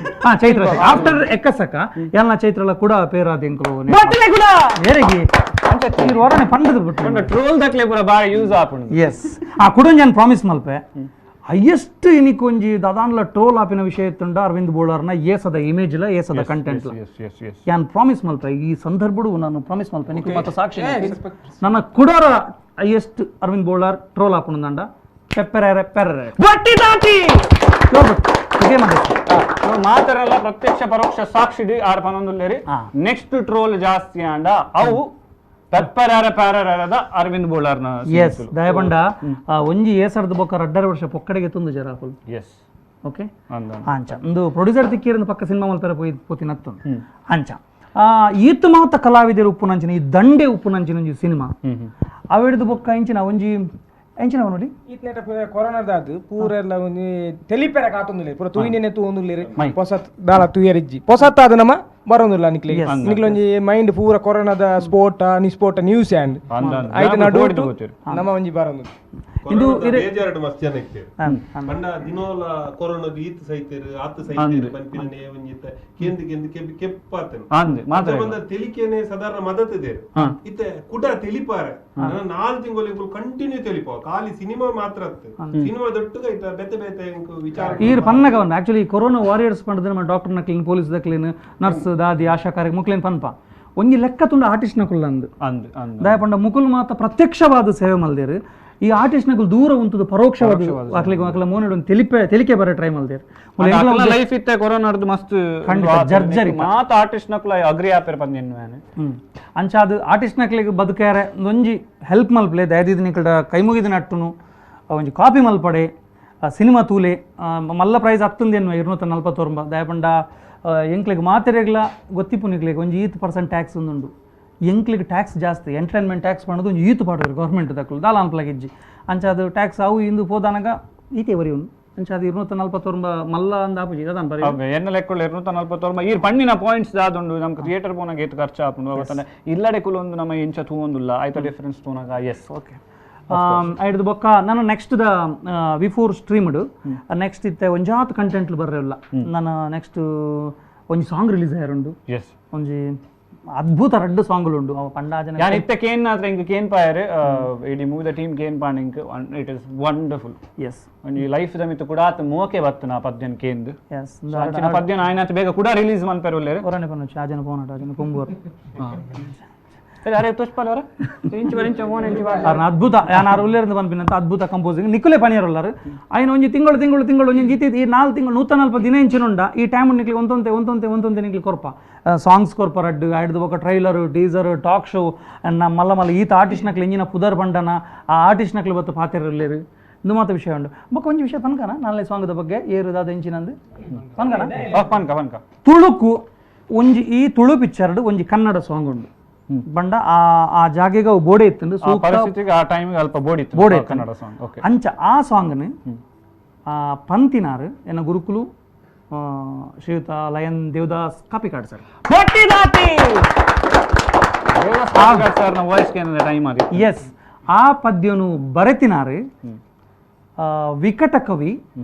ಚೈತ್ರ ಆಫ್ಟರ್ ಎಕ್ಕಸಕ ಎಲ್ಲ ಚೈತ್ರಲ ಕೂಡ ಪೇರಾದ ಎಂಕುಲು ಹೊರನೆ ಪಂಡದ ಬಿಟ್ಟು ಟ್ರೋಲ್ ದಕ್ಲೆ ಪೂರ ಬಾರಿ ಯೂಸ್ ಆಪುಂಡು ಎಸ್ ಆ ಕುಡೊಂಜಿ ಪ್ರಾಮಿಸ್ ಮಲ್ಪೆ ಹೈಯೆಸ್ಟ್ ಇನಿಕೊಂಜಿ ದಾದಾನ್ಲ ಟ್ರೋಲ್ ಆಪಿನ ವಿಷಯ ಇತ್ತುಂಡ ಅರವಿಂದ್ ಬೋಳಾರ್ನ ಏಸದ ಇಮೇಜ್ ಲ ಏಸದ ಕಂಟೆಂಟ್ ಯಾನ್ ಪ್ರಾಮಿಸ್ ಮಲ್ಪೆ ಈ ಸಂದರ್ಭಡು ನಾನು ಪ್ರಾಮಿಸ್ ಮಲ್ಪೆ ನಿಕ್ಕು ಮಾತ ಸಾಕ್ಷಿ ನನ್ನ ಕುಡೋರ ಹೈಯೆಸ್ಟ್ ಅರವಿಂದ್ ಬೋಳಾರ್ ಟ್ರೋಲ್ ಆಪುಂಡಂಡ ಪೆಪ್ಪೆರೆ ಪೆರ್ರೆ ಬಟ್ಟಿ ದಾಟಿ ಇದೇ ಮಾಡಿ ಮಾತಾರಲ್ಲ ಪ್ರತ್ಯಕ್ಷ ಪರೋಕ್ಷ ಸಾಕ್ಷಿ ಆರ್ ಪನೊಂದುಲ್ಲೇರಿ ನೆಕ್ಸ್ಟ್ ಟ್ರೋಲ್ ಜಾಸ್ತಿ ಆಂಡ ಅವು ಪೆಪ್ಪರಾರ ಪ್ಯಾರಾರದ ಅರವಿಂದ್ ಬೋಳಾರ್ನ ಎಸ್ ದಯಬಂಡ ಒಂಜಿ ಏಸರ್ದ ಬೊಕ್ಕ ರಡ್ಡರ ವರ್ಷ ಪೊಕ್ಕಡೆಗೆ ತುಂದು ಜರಾಕುಲ್ ಎಸ್ ಓಕೆ ಅಂಚ ಒಂದು ಪ್ರೊಡ್ಯೂಸರ್ ತಿಕ್ಕಿರಂದು ಪಕ್ಕ ಸಿನಿಮಾ ಮಲ್ಪರ ಪೋಯಿ ಪೋತಿನತ್ತು ಅಂಚ ಈತ್ ಮಾತ ಕಲಾವಿದರು ಉಪ್ಪುನಂಚಿನ ಈ ದಂಡೆ ಉಪ್ಪುನಂಚಿನ ಒಂಜಿ ಸಿನಿಮಾ ಅವೆಡ್ದು ಬೊಕ್ಕ ಇಂಚಿನ ಒಂಜಿ ಎಂಚಿನ ನೋಡಿ ಈತ್ನೇಟ ಕೊರೋನಾದಾದ್ ಪೂರ ಎಲ್ಲ ಒಂಜಿ ತೆಲಿಪೆರ ಕಾತೊಂದುಲ್ಲೆರ್ ಪೂರ ತೂಯಿನೇ ತೂವೊಂದುಲ್ಲೆರ್ ಪೊಸತ್ ದಾಲ ತೂಯರಿಜ್ಜಿ ಪೊಸತ್ ಆದ್ ನಮ ಬರೊಂದುಲ್ಲ ನಿಕ್ಲೆ ನಿಕ್ಲೆ ಒಂಜಿ ಮೈಂಡ್ ಪೂರ ಕೊರೋನಾದ ಸ್ಫೋಟ ನಿಸ್ಫೋಟ ನ್ಯೂಸ್ ಆಂಡ್ ಐತ ನಡುಟು ನಮ ಒಂಜಿ ಬರೊಂದು ಇಂದು ಬೇಜಾರಡ್ ಮಸ್ತ್ ಜನ ಇತ್ತೆರ್ ಪಂಡ ದಿನೋಲ ಕೊರೋನಾದ ಈತ್ ಸೈತೆರ್ ಆತ್ ಸೈತೆರ್ ಪನ್ಪಿನನೆ ಒಂಜಿ ಕೇಂದ್ ಕೇಂದ್ ಕೆಪ್ಪಾತನ ಅಂದ್ ಮಾತ್ರ ಬಂದ ತೆಲಿಕೆನೆ ಸಾಧಾರಣ ಮದತ್ ದೇರ್ ಇತ್ತೆ ಕುಡ ತೆಲಿಪಾರೆ 4 ತಿಂಗಳು ಕಂಟಿನ್ಯೂ ತೆಲಿಪಾವ ಖಾಲಿ ಸಿನಿಮಾ ಮಾತ್ರ ಅತ್ತೆ ಸಿನಿಮಾ ದೊಡ್ಡಗ ಇತ್ತ ಬೇತೆ ಬೇತೆ ವಿಚಾರ ಈರ್ ಪನ್ನಗ ಒಂದು actually corona warriors ಪಂಡದ ನಮ್ಮ ಡಾಕ್ಟರ್ ನ ಕ್ಲೀನ್ ಪೊಲೀಸ್ ದ ಕ್ಲೀನ್ ನರ್ಸ್ ದಾದಿ ಆಶಾ ಕಾರ್ಯ ಮುಕ್ಲೇನ್ ಪನ್ಪ ಒಂಜಿ ಲೆಕ್ಕ ತುಂಡ ಆರ್ಟಿಸ್ಟ್ ನಕುಲ್ ಅಂದ್ ದಯ ಪಂಡ ಮುಕುಲ್ ಮಾತ ಪ್ರತ್ಯಕ್ಷವಾದ ಸೇವೆ ಮಲ್ದೇರು ಈ ಆರ್ಟಿಸ್ಟ್ ನಕುಲ್ ದೂರ ಉಂಟು ಪರೋಕ್ಷವಾದ ಅಕ್ಲಿಗೆ ಅಕ್ಲ ಮೋನಿಡ್ ಒಂದು ತಿಳಿಪೆ ತಿಳಿಕೆ ಬರ ಟ್ರೈ ಮಲ್ದೇರು ಲೈಫ್ ಇತ್ತೆ ಕೊರೋನಾರ್ದು ಮಸ್ತ್ ಜರ್ಜರಿ ಮಾತ ಆರ್ಟಿಸ್ಟ್ ನಕುಲ ಅಗ್ರಿ ಆಪೇರ್ ಪಂದಿನ್ ಮ್ಯಾನೆ ಅಂಚ ಅದು ಆರ್ಟಿಸ್ಟ್ ನಕ್ಲಿಗೆ ಬದುಕಾರೆ ಒಂಜಿ ಹೆಲ್ಪ್ ಮಲ್ಪಲೆ ದಯದಿದ್ ನಿಕಲ್ಡ ಕೈ ಮುಗಿದ ನಟ್ಟುನು ಒಂಜಿ ಕಾಪಿ ಮಲ್ಪಡೆ ಸಿನಿಮಾ ತೂಲೆ ಮಲ್ಲ ಪ್ರೈಸ್ ಹತ್ತಂದೇನು 249 ದಯಪಂಡ ಎಂಕ್ಲಿಗೆ ಮಾತೆರೆಗ್ಲ ಗೊತ್ತಿಪ್ಪು ನಿಕ್ಲಿಗೆ ಒಂಜಿ ಈತ್ ಪರ್ಸೆಂಟ್ ಟ್ಯಾಕ್ಸ್ ಒಂದುಂಡು ಎಂಕ್ಲಿಗೆ ಟ್ಯಾಕ್ಸ್ ಜಾಸ್ತಿ ಎಂಟರ್ಟೈನ್ಮೆಂಟ್ ಟ್ಯಾಕ್ಸ್ ಮಾಡೋದು ಒಂಜಿ ಈತ್ ಪಾಡೋರು ಗೌರ್ಮೆಂಟ್ ದಕ್ಕಲು ದಾಲ ಅನ್ಪಲಾಗಿಜ್ಜಿ ಅಂಚ ಅದು ಟ್ಯಾಕ್ಸ್ ಅವು ಇಂದು ಪೋದಾನಗ ಈತೆ ಬರಿ ಉಂಡು ಅಂಚ ಅದು 249 ಮಲ್ಲ ಅಂದ ಆಪುಜಿ ಅದಾನ್ ಬರಿ ಎನ್ನ ಲೆಕ್ಕಳು 249 ಈ ಪಣ್ಣಿನ ಪಾಯಿಂಟ್ಸ್ ದಾದುಂಡು ನಮ್ಗೆ ಥಿಯೇಟರ್ ಪೋನಾಗ ಏತ್ ಖರ್ಚು ಆಪುಂಡು ಅವತ್ತನೆ ಇಲ್ಲಡೆ ಕುಲೊಂದು ನಮ್ಮ ಇಂಚ ತೂವೊಂದುಲ್ಲ ಆಯ್ತ ಡಿಫರೆನ್ಸ್ ತೂನಾಗ ಎಸ್ ಓಕೆ ಐಡ್ದು ಬೊಕ್ಕ ನಾನು next the V4 streamed next ಇತ್ತೆ ಒಂಜಾತ್ ಕಂಟೆಂಟ್ ಬರ್ರೆಲ್ಲ ನಾನು ನೆಕ್ಸ್ಟ್ ಒಂಜಿ ಸಾಂಗ್ ರಿಲೀಸ್ ಆಯರುಂಡು ಎಸ್ ಒಂಜಿ ಅದ್ಭುತ ರಡ್ಡು ಸಾಂಗ್ಲು ಉಂಡು ಅವ ಪಂಡಾಜನ ಯಾನ್ ಇತ್ತೆ ಕೇನ್ ನಾತ್ರ ಇಂಕ್ ಕೇನ್ ಪಾಯರ್ ಇಡೀ ಮೂವಿದ ಟೀಮ್ ಕೇನ್ pond ink it is wonderful S ಒಂಜಿ ಲೈಫ್ the ಮಿತ್ತು ಕೂಡ ಆತ ಮೋಕೆ ಬತ್ತನ ಪದ್ಯನ್ ಕೇಂದ್ ಎಸ್ ಅಂಚಿನ ಪದ್ಯನ್ ಆಯ್ನಾತ್ ಬೇಗ ಕೂಡ ರಿಲೀಸ್ ಮನ್ಪೆರ್ ಉಲ್ಲೆರ್ ಒರನೆ ಪನ್ನುಚಿ ಆಜನ ಪೋನಟ ಆಜನ ಪೊಂಬುವರ್ ಅರೆ ತುಷ್ಪಾಲ್ ಅವರ ಇಂಚು ಬರ ಇಂಚು ಮೋನ್ ಇಂಚು ಬರ ಅರ್ನ ಅದ್ಭುತ ಯಾನ್ ಆರು ಉಲ್ಲೇರಿಂದ ಪನ್ಪಿನಂತ ಅದ್ಭುತ ಕಂಪೋಸಿಂಗ್ ನಿಕ್ಕುಲೆ ಪನಿಯರುಲ್ಲಾರು ಆಯ್ನ ಒಂಜಿ ತಿಂಗಳು ತಿಂಗಳು ತಿಂಗಳು ಒಂಜಿ ಗೀತೆ ಈ 4 ತಿಂಗಳು 140 ದಿನ ಇಂಚಿನುಂಡ ಈ ಟೈಮ್ ನಿಕ್ಲಿ ಒಂತೊಂತೆ ಒಂತೊಂತೆ ಒಂತೊಂತೆ ನಿಕ್ಲಿ ಕೊರ್ಪ ಸಾಂಗ್ಸ್ ಕೊರ್ಪ ರಡ್ಡು ಐಡ್ದು ಬೊಕ trailer teaser talk show ನಮ್ಮ ಮಲ್ಲ ಮಲ್ಲ ಈತ ಆರ್ಟಿಸ್ಟ್ ನಕ್ಲು ಇಂಜಿನ ಪುದರ್ ಬಂಡನ ಆ ಆರ್ಟಿಸ್ಟ್ ನಕ್ಲು ಬತ್ತು ಪಾತಿರಲ್ಲೇರು ಇಂದು ಮಾತ ವಿಷಯ ಉಂಡು ಬೊಕ ಒಂಜಿ ವಿಷಯ ಪನ್ಕನ ನಾಲ್ನೇ ಸಾಂಗ್ದ ಬಗ್ಗೆ ಏರುದಾದ ಇಂಚಿನಂದು ಪನ್ಕನ ಪನ್ಕ ಪನ್ಕ ತುಳುಕು ಒಂಜಿ ಈ ತುಳು ಪಿಕ್ಚರ್ಡ್ ಒಂಜಿ ಕನ್ನಡ ಸಾಂಗ್ ಉಂಡು ಬಂಡ ಆ ಆ ಜಾಗೆಗೆ ಅವು ಬೋಡೆ ಇತ್ತು ಪರಿಸ್ಥಿತಿಗೆ ಆ ಟೈಮಿಗೆ ಅಲ್ಪ ಬೋಡಿ ಇತ್ತು ಬೋಡೆ ಕನ್ನಡ ಸಾಂಗ್ ಓಕೆ ಅಂಚ ಆ ಸಾಂಗ್ನ ಪಂತಿನಾರು ಎನ್ನ ಗುರುಕುಲು ಶ್ರೀಯುತ ಲಯನ್ ದೇವದಾಸ್ ಕಾಪಿಕಾಡ್ ಸರ್ ಸರ್ನ ವಾಯ್ಸ್ ಟೈಮ್ ಆಗಿ ಎಸ್ ಆ ಪದ್ಯನು ಬರೆತಿನಾರು ವಿಕಟ ಕವಿ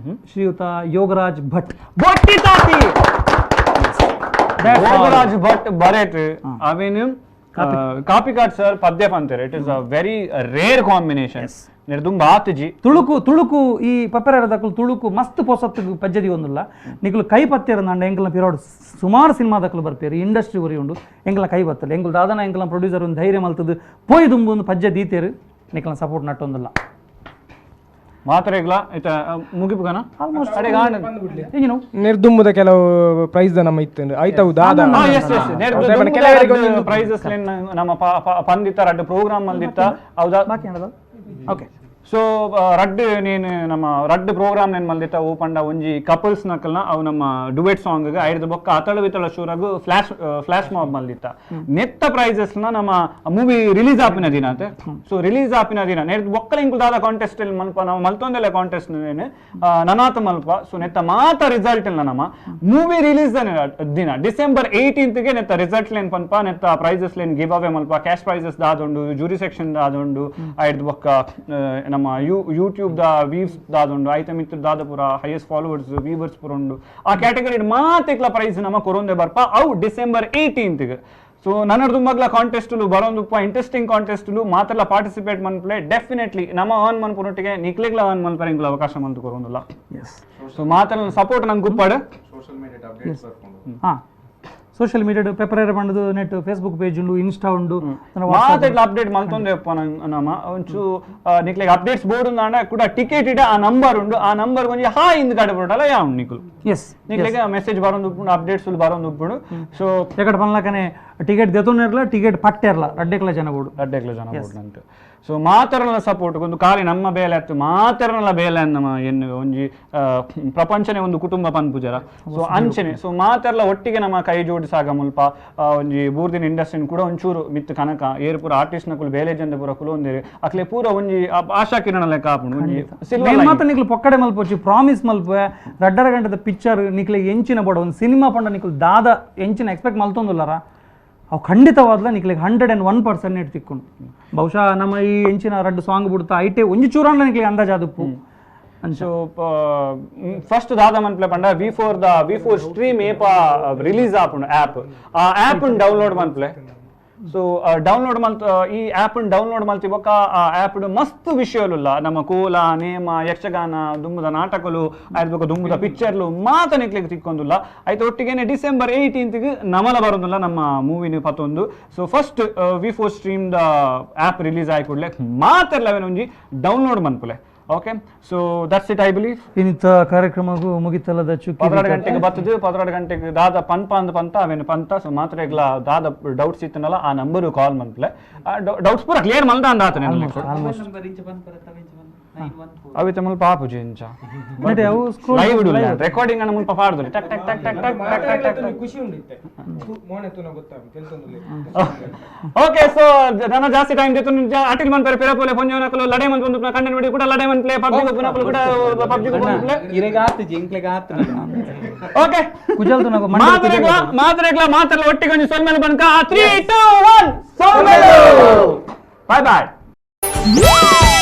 ಶ್ರೀಯುತ ಯೋಗರಾಜ್ ಭಟ್ ಯೋಗರಾಜ್ ಭಟ್ ಬರೆಟ್ ಅವೇನು ಕಾಪಿಕಾಡ್ ಸರ್ ಪದ್ಯ ಪಂತಾರೆ it is a very rare combination ನಿರ್ದುಂಬ ಆತುಜಿ ತುಳುಕು ತುಳುಕು ಈ ಪಪ್ಪೆರದಕ್ಕಲು ತುಳುಕು ಮಸ್ತ್ ಪೊಸತ್ತು ಪಜ್ಜದಿ ಒಂದುಲ್ಲ ನಿಕಲು ಕೈ ಪತ್ತೇರ ನಂಡ ಎಂಕಲ್ನ ಪಿರೋಡ್ ಸುಮಾರು ಸಿನಿಮಾದಕ್ಕಲು ಬರ್ಪೇರು ಇಂಡಸ್ಟ್ರಿ ಉರಿ ಉಂಡು ಎಂಕಲ್ನ ಕೈ ಬತ್ತಲ್ಲ ಎಂಕಲ್ ದಾದನ ಎಂಕಲ್ನ ಪ್ರೊಡ್ಯೂಸರ್ ಒಂದು ಧೈರ್ಯ ಮಲ್ತದ್ದು ಪೋಯ್ ದುಂಬು ಒಂದು ಪಜ್ಜ ದೀತೇರು ನಿಕಲ್ನ ಸಪೋರ್ಟ್ ನಟ್ಟೊಂದಿಲ್ಲ ಮಾತ್ರೆಗ್ಲ ಇತ ಮುಗಿಪುಗನ ಆಲ್ಮೋಸ್ಟ್ ಏನು ನಿರ್ದುಂಬುದ ಕೆಲವು ಪ್ರೈಸ್ ನಮ್ಮ ಇತ್ತು ಆಯ್ತವು ದಾದ S S prices ನಮ್ಮ ಪಂದಿತ್ತ ರಡ್ಡು ಪ್ರೋಗ್ರಾಮ್ ಮಲ್ದಿತ್ತ ಹೌದಾ ಬಾಕಿ ಏನದ ಓಕೆ ಸೊ ರಡ್ಡು ನೇನು ನಮ್ಮ ರಡ್ಡು ಪ್ರೋಗ್ರಾಮ್ ನೇನು ಮಲ್ದಿತ್ತ ಓ ಪಂಡ ಒಂಜಿ ಕಪಲ್ಸ್ ನಕಲ್ನ ಅವು ನಮ್ಮ ಡುವೆಟ್ ಸಾಂಗ್ ಐಡ್ದು ಬೊಕ್ಕ ಅತಳು ವಿತಳ ಶೂರಗು flash flash mob ಮಲ್ದಿತ್ತ ನೆತ್ತ ಪ್ರೈಸಸ್ ನ ನಮ್ಮ ಮೂವಿ ರಿಲೀಸ್ ಆಪಿನ ದಿನ ಅಂತೆ ಸೊ ರಿಲೀಸ್ ಆಪಿನ ದಿನ ನೆರ್ದು ಬೊಕ್ಕಲ ಇಂಕುಲ್ದಾದ ಕಾಂಟೆಸ್ಟ್ ಮಲ್ಪ ನಾವು ಮಲ್ತೊಂದೆಲ್ಲ ಕಾಂಟೆಸ್ಟ್ ನೇನು ನನಾತ ಮಲ್ಪ ಸೊ ನೆತ್ತ ಮಾತ ರಿಸಲ್ಟ್ ಇಲ್ಲ ನಮ್ಮ ಮೂವಿ ರಿಲೀಸ್ ದಿನ ಡಿಸೆಂಬರ್ 18ಗೆ ನೆತ್ತ ರಿಸಲ್ಟ್ ಲೇನ್ ಪನ್ಪ ನೆತ್ತ prices lane give away ಮಲ್ಪ cash prices ದಾದುಂಡು jury section ದಾದುಂಡು ಐಡ್ದು ಬೊಕ್ಕ ನಮ್ಮ ಯೂಟ್ಯೂಬ್ the ವೀವ್ಸ್ ದಾದುಂಡು ಐತ ಮಿತ್ರ ದಾದ ಪೂರ highest followers viewers ಪೂರ ಉಂಡು ಆ ಕ್ಯಾಟಗರಿ ಮಾತೆಕ್ಲ ಪ್ರೈಸ್ ನಮ್ಮ ಕೊರೊಂದೆ ಬರ್ಪ ಅವು ಡಿಸೆಂಬರ್ 18ಗೆ ಸೊ ನನ್ನದು ಮಗ್ಲ ಕಾಂಟೆಸ್ಟ್ಲು ಬರೋಂದುಪ್ಪ ಇಂಟ್ರೆಸ್ಟಿಂಗ್ ಕಾಂಟೆಸ್ಟ್ಲು ಮಾತೆಲ್ಲ ಪಾರ್ಟಿಸಿಪೇಟ್ ಮನ್ಪ್ಲೆ ಡೆಫಿನೆಟ್ಲಿ ನಮ್ಮ ಅರ್ನ್ ಮನ್ಪುನೊಟ್ಟಿಗೆ ನಿಕ್ಲೆಗ್ಲ ಅರ್ನ್ ಮನ್ಪರೆ ಇಂಗ್ಲ ಅವಕಾಶ ಮಂತು ಕೊರೊಂದುಲ್ಲ ಸೊ ಮಾತೆಲ್ಲ ಸಪೋರ್ಟ್ ನಂಗೆ ಗುಪ್ಪಾಡು social media updates ಬರ್ಕೊಂಡು ಹಾಂ social media paper ಬಂಡದು net Facebook page ಉಂಡು ಇನ್ಸ್ಟಾ ಉಂಡು ಮಾತೆಟ್ಲ ಅಪ್ಡೇಟ್ ಮಲ್ತೊಂದೆ ನಮ್ಮ ಒಂಚೂ ನಿಕ್ಲೆಗ್ ಅಪ್ಡೇಟ್ಸ್ ಬೋರ್ಡ್ ಉಂದಾಂಡ ಕೂಡ ಟಿಕೆಟ್ ಇಡ ಆ ನಂಬರ್ ಉಂಡು ಆ ನಂಬರ್ ಒಂಜಿ ಹಾಯ್ ಇಂದ್ ಕಡೆ ಬರೋಟಲ್ಲ ಯಾವ ನಿಕುಲು ಎಸ್ ನಿಕ್ಲೆಗ್ ಮೆಸೇಜ್ ಬರೋಂದು ಉಪ್ಪುಂಡು ಅಪ್ಡೇಟ್ಸ್ ಬರೋಂದು ಉಪ್ಪುಂಡು ಸೊ ಎಕಡೆ ಪನ್ಲಕನೆ Ticket ದೆತೊಂದಿರ್ಲ ticket ಪಟ್ಟೆರ್ಲ ರಡ್ಡೆಕ್ಲ ಜನ ಬೋಡು. ರಡ್ಡೆಕ್ಲ ಜನ ಬೋಡು. ಸೊ ಮಾತೆರ್ನಲ ಸಪೋರ್ಟ್ ಒಂದು ಖಾಲಿ ನಮ್ಮ ಬೇಲೆ ಅತ್ತು ಮಾತೆರ್ನಲ ಬೇಲೆ ನಮ್ಮ ಎನ್ನು ಒಂಜಿ ಪ್ರಪಂಚನೇ ಒಂದು ಕುಟುಂಬ ಪನ್ಪುಜರ. ಸೊ ಅಂಚನೆ ಸೊ ಮಾತೆರ್ಲ ಒಟ್ಟಿಗೆ ನಮ್ಮ ಕೈ ಜೋಡಿಸಾಗ ಮುಲ್ಪ ಒಂಜಿ ಬೂರ್ದಿನ ಇಂಡಸ್ಟ್ರಿನ ಕೂಡ ಒಂಚೂರು ಮಿತ್ ಕನಕ ಏರು ಪೂರ ಆರ್ಟಿಸ್ಟ್ ನಕುಲು ಬೇಲೆ ಜನ ಪೂರ ಕುಲೊಂದೇರು ಅಕ್ಲೆ ಪೂರ ಒಂಜಿ ಆಶಾ ಕಿರಣ ಲೆಕ್ಕ ಆಪುಂಡು ಒಂಜಿ ಸಿಲ್ವರ್ ಮಾತ್ರ ನಿಕ್ಲು ಪೊಕ್ಕಡೆ ಮಲ್ಪೊಚ್ಚಿ ಪ್ರಾಮಿಸ್ ಮಲ್ಪೆ ರಡ್ಡರ ಗಂಟೆದ ಪಿಕ್ಚರ್ ನಿಕ್ಲೆ ಎಂಚಿನ ಬೋಡ ಒಂದು ಸಿನಿಮಾ ಪಂಡ ನಿಕ್ಲು ದಾದ ಎಂಚಿನ ಎಕ್ಸ್ಪೆಕ್ಟ್ ಮಲ್ತೊಂದುಲ್ಲಾರ ಅವು ಖಂಡಿತವಾದ್ಲ ನಿಕ್ಲೆಗ್ 101% ನೆಟ್ ತಿಕ್ಕೊಂಡು. ಬಹುಶಃ ನಮ್ಮ ಈ ಎಂಚಿನ ರಡ್ಡು ಸಾಂಗ್ ಬಿಡ್ತಾ ಐಟೆ ಒಂಜಿ ಚೂರಾಂಡ್ಲ ನಿಕ್ಲೆಗ್ ಅಂದಾಜಾದುಪ್ಪು. ಸೊ ಫಸ್ಟ್ ದಾದ ಮನ್ಪ್ಲೆ ಪಂಡ V4 the V4 stream ಏಪ release ಆಪುಂಡು ಆ್ಯಪ್, ಆ ಆ್ಯಪ್ ಡೌನ್ಲೋಡ್ ಮನ್ಪ್ಲೆ. ಸೊ ಡೌನ್ಲೋಡ್ ಮಲ್ತ ಈ ಆ್ಯಪ್ ಡೌನ್ಲೋಡ್ ಮಲ್ತಿ ಬೊಕ್ಕ ಆ ಆ್ಯಪ್ ಮಸ್ತ್ ವಿಷಯಲುಲ್ಲ ನಮ್ಮ ಕೋಲ ನೇಮ ಯಕ್ಷಗಾನ ದುಂಬುದ ನಾಟಕಲು ಆಯ್ತು ಬೊಕ್ಕ ದುಂಬುದ ಪಿಕ್ಚರ್ಲು ಮಾತ ನಿಕ್ಲೆಗ್ ತಿಕ್ಕೊಂದುಲ್ಲ. ಆಯ್ತು ಒಟ್ಟಿಗೆನೆ ಡಿಸೆಂಬರ್ 18 ನಮಲ ಬರೋದಿಲ್ಲ ನಮ್ಮ ಮೂವಿನ ಪತ್ತೊಂದು. So first V4 stream the app release ಆಯ್ ಕೂಡಲೇ ಮಾತೆರ್ಲವೇನ ಒಂಜಿ ಡೌನ್ಲೋಡ್ ಮನ್ಪುಲೆ. Okay, so that's it I believe. ಇನ್ನಿತ ಕಾರ್ಯಕ್ರಮಗೂ ಮುಗಿತಲದ ಚುಕ್ಕಿ 12 ಗಂಟೆಗೆ ಬರ್ತದೆ, 12 ಗಂಟೆಗೆ ದಾದ ಪನ್ಪ ಅಂದ ಪಂತ ಅವೇನು ಪಂತ. ಸೊ ಮಾತ್ರ ಈಗಲ ದಾದ ಡೌಟ್ಸ್ ಇತ್ತನಲ್ಲ ಆ ನಂಬರ್ ಕಾಲ್ ಮನ್ಪ್ಲೆ ಡೌಟ್ಸ್ ಪೂರ ಕ್ಲಿಯರ್ ಮಲ್ದ ಅಂದ ಆತನೆ ಅವಿತ ಮುಲ್ಪ ಆಪುಜಿ ಇಂಚ ಲೈವ್ ಇಡುಲ್ಲ ರೆಕಾರ್ಡಿಂಗ್ ಅನ್ನ ಮುಲ್ಪ ಪಾಡ್ದು ಟಕ್ ಟಕ್ ಟಕ್ ಟಕ್ ಟಕ್ ಟಕ್ ಟಕ್ ಟಕ್ ಖುಷಿ ಉಂಡು ಇತ್ತೆ ಮೋನೆ ತುನ ಗೊತ್ತಾಗ ತೆಲ್ತೊಂದುಲ್ಲೆ. ಓಕೆ, ಸೊ ನನ್ನ ಜಾಸ್ತಿ ಟೈಮ್ ದಿತ್ತು ಅಟಿಲ್ ಮನ್ ಪೆರೆ ಪೆರಪೋಲೆ ಪೊಂಜೋನಕಲು ಲಡೆ ಮನ್ ಬಂದು ಕಂಟೆಂಟ್ ವಿಡಿಯೋ ಕೂಡ ಲಡೆ ಮನ್ ಪ್ಲೇ ಪಬ್ಜಿ ಗೊಬ್ಬನಕಲು ಕೂಡ ಪಬ್ಜಿ ಗೊಬ್ಬನ ಪ್ಲೇ ಇರೆಗ ಆತುಜಿ ಎಂಕ್ಲೆಗ ಆತು. ಓಕೆ, ಕುಜಲ್ ತುನಗ ಮಾತ್ರೆಗ್ಲ ಮಾತ್ರೆಗ್ಲ ಮಾತ್ರ ಒಟ್ಟಿಗೆ ಒಂಜಿ ಸೊಲ್ಮೆಲು ಬನ್ಕ 3 2 1 ಸೊಲ್ಮೆಲು. Bye bye.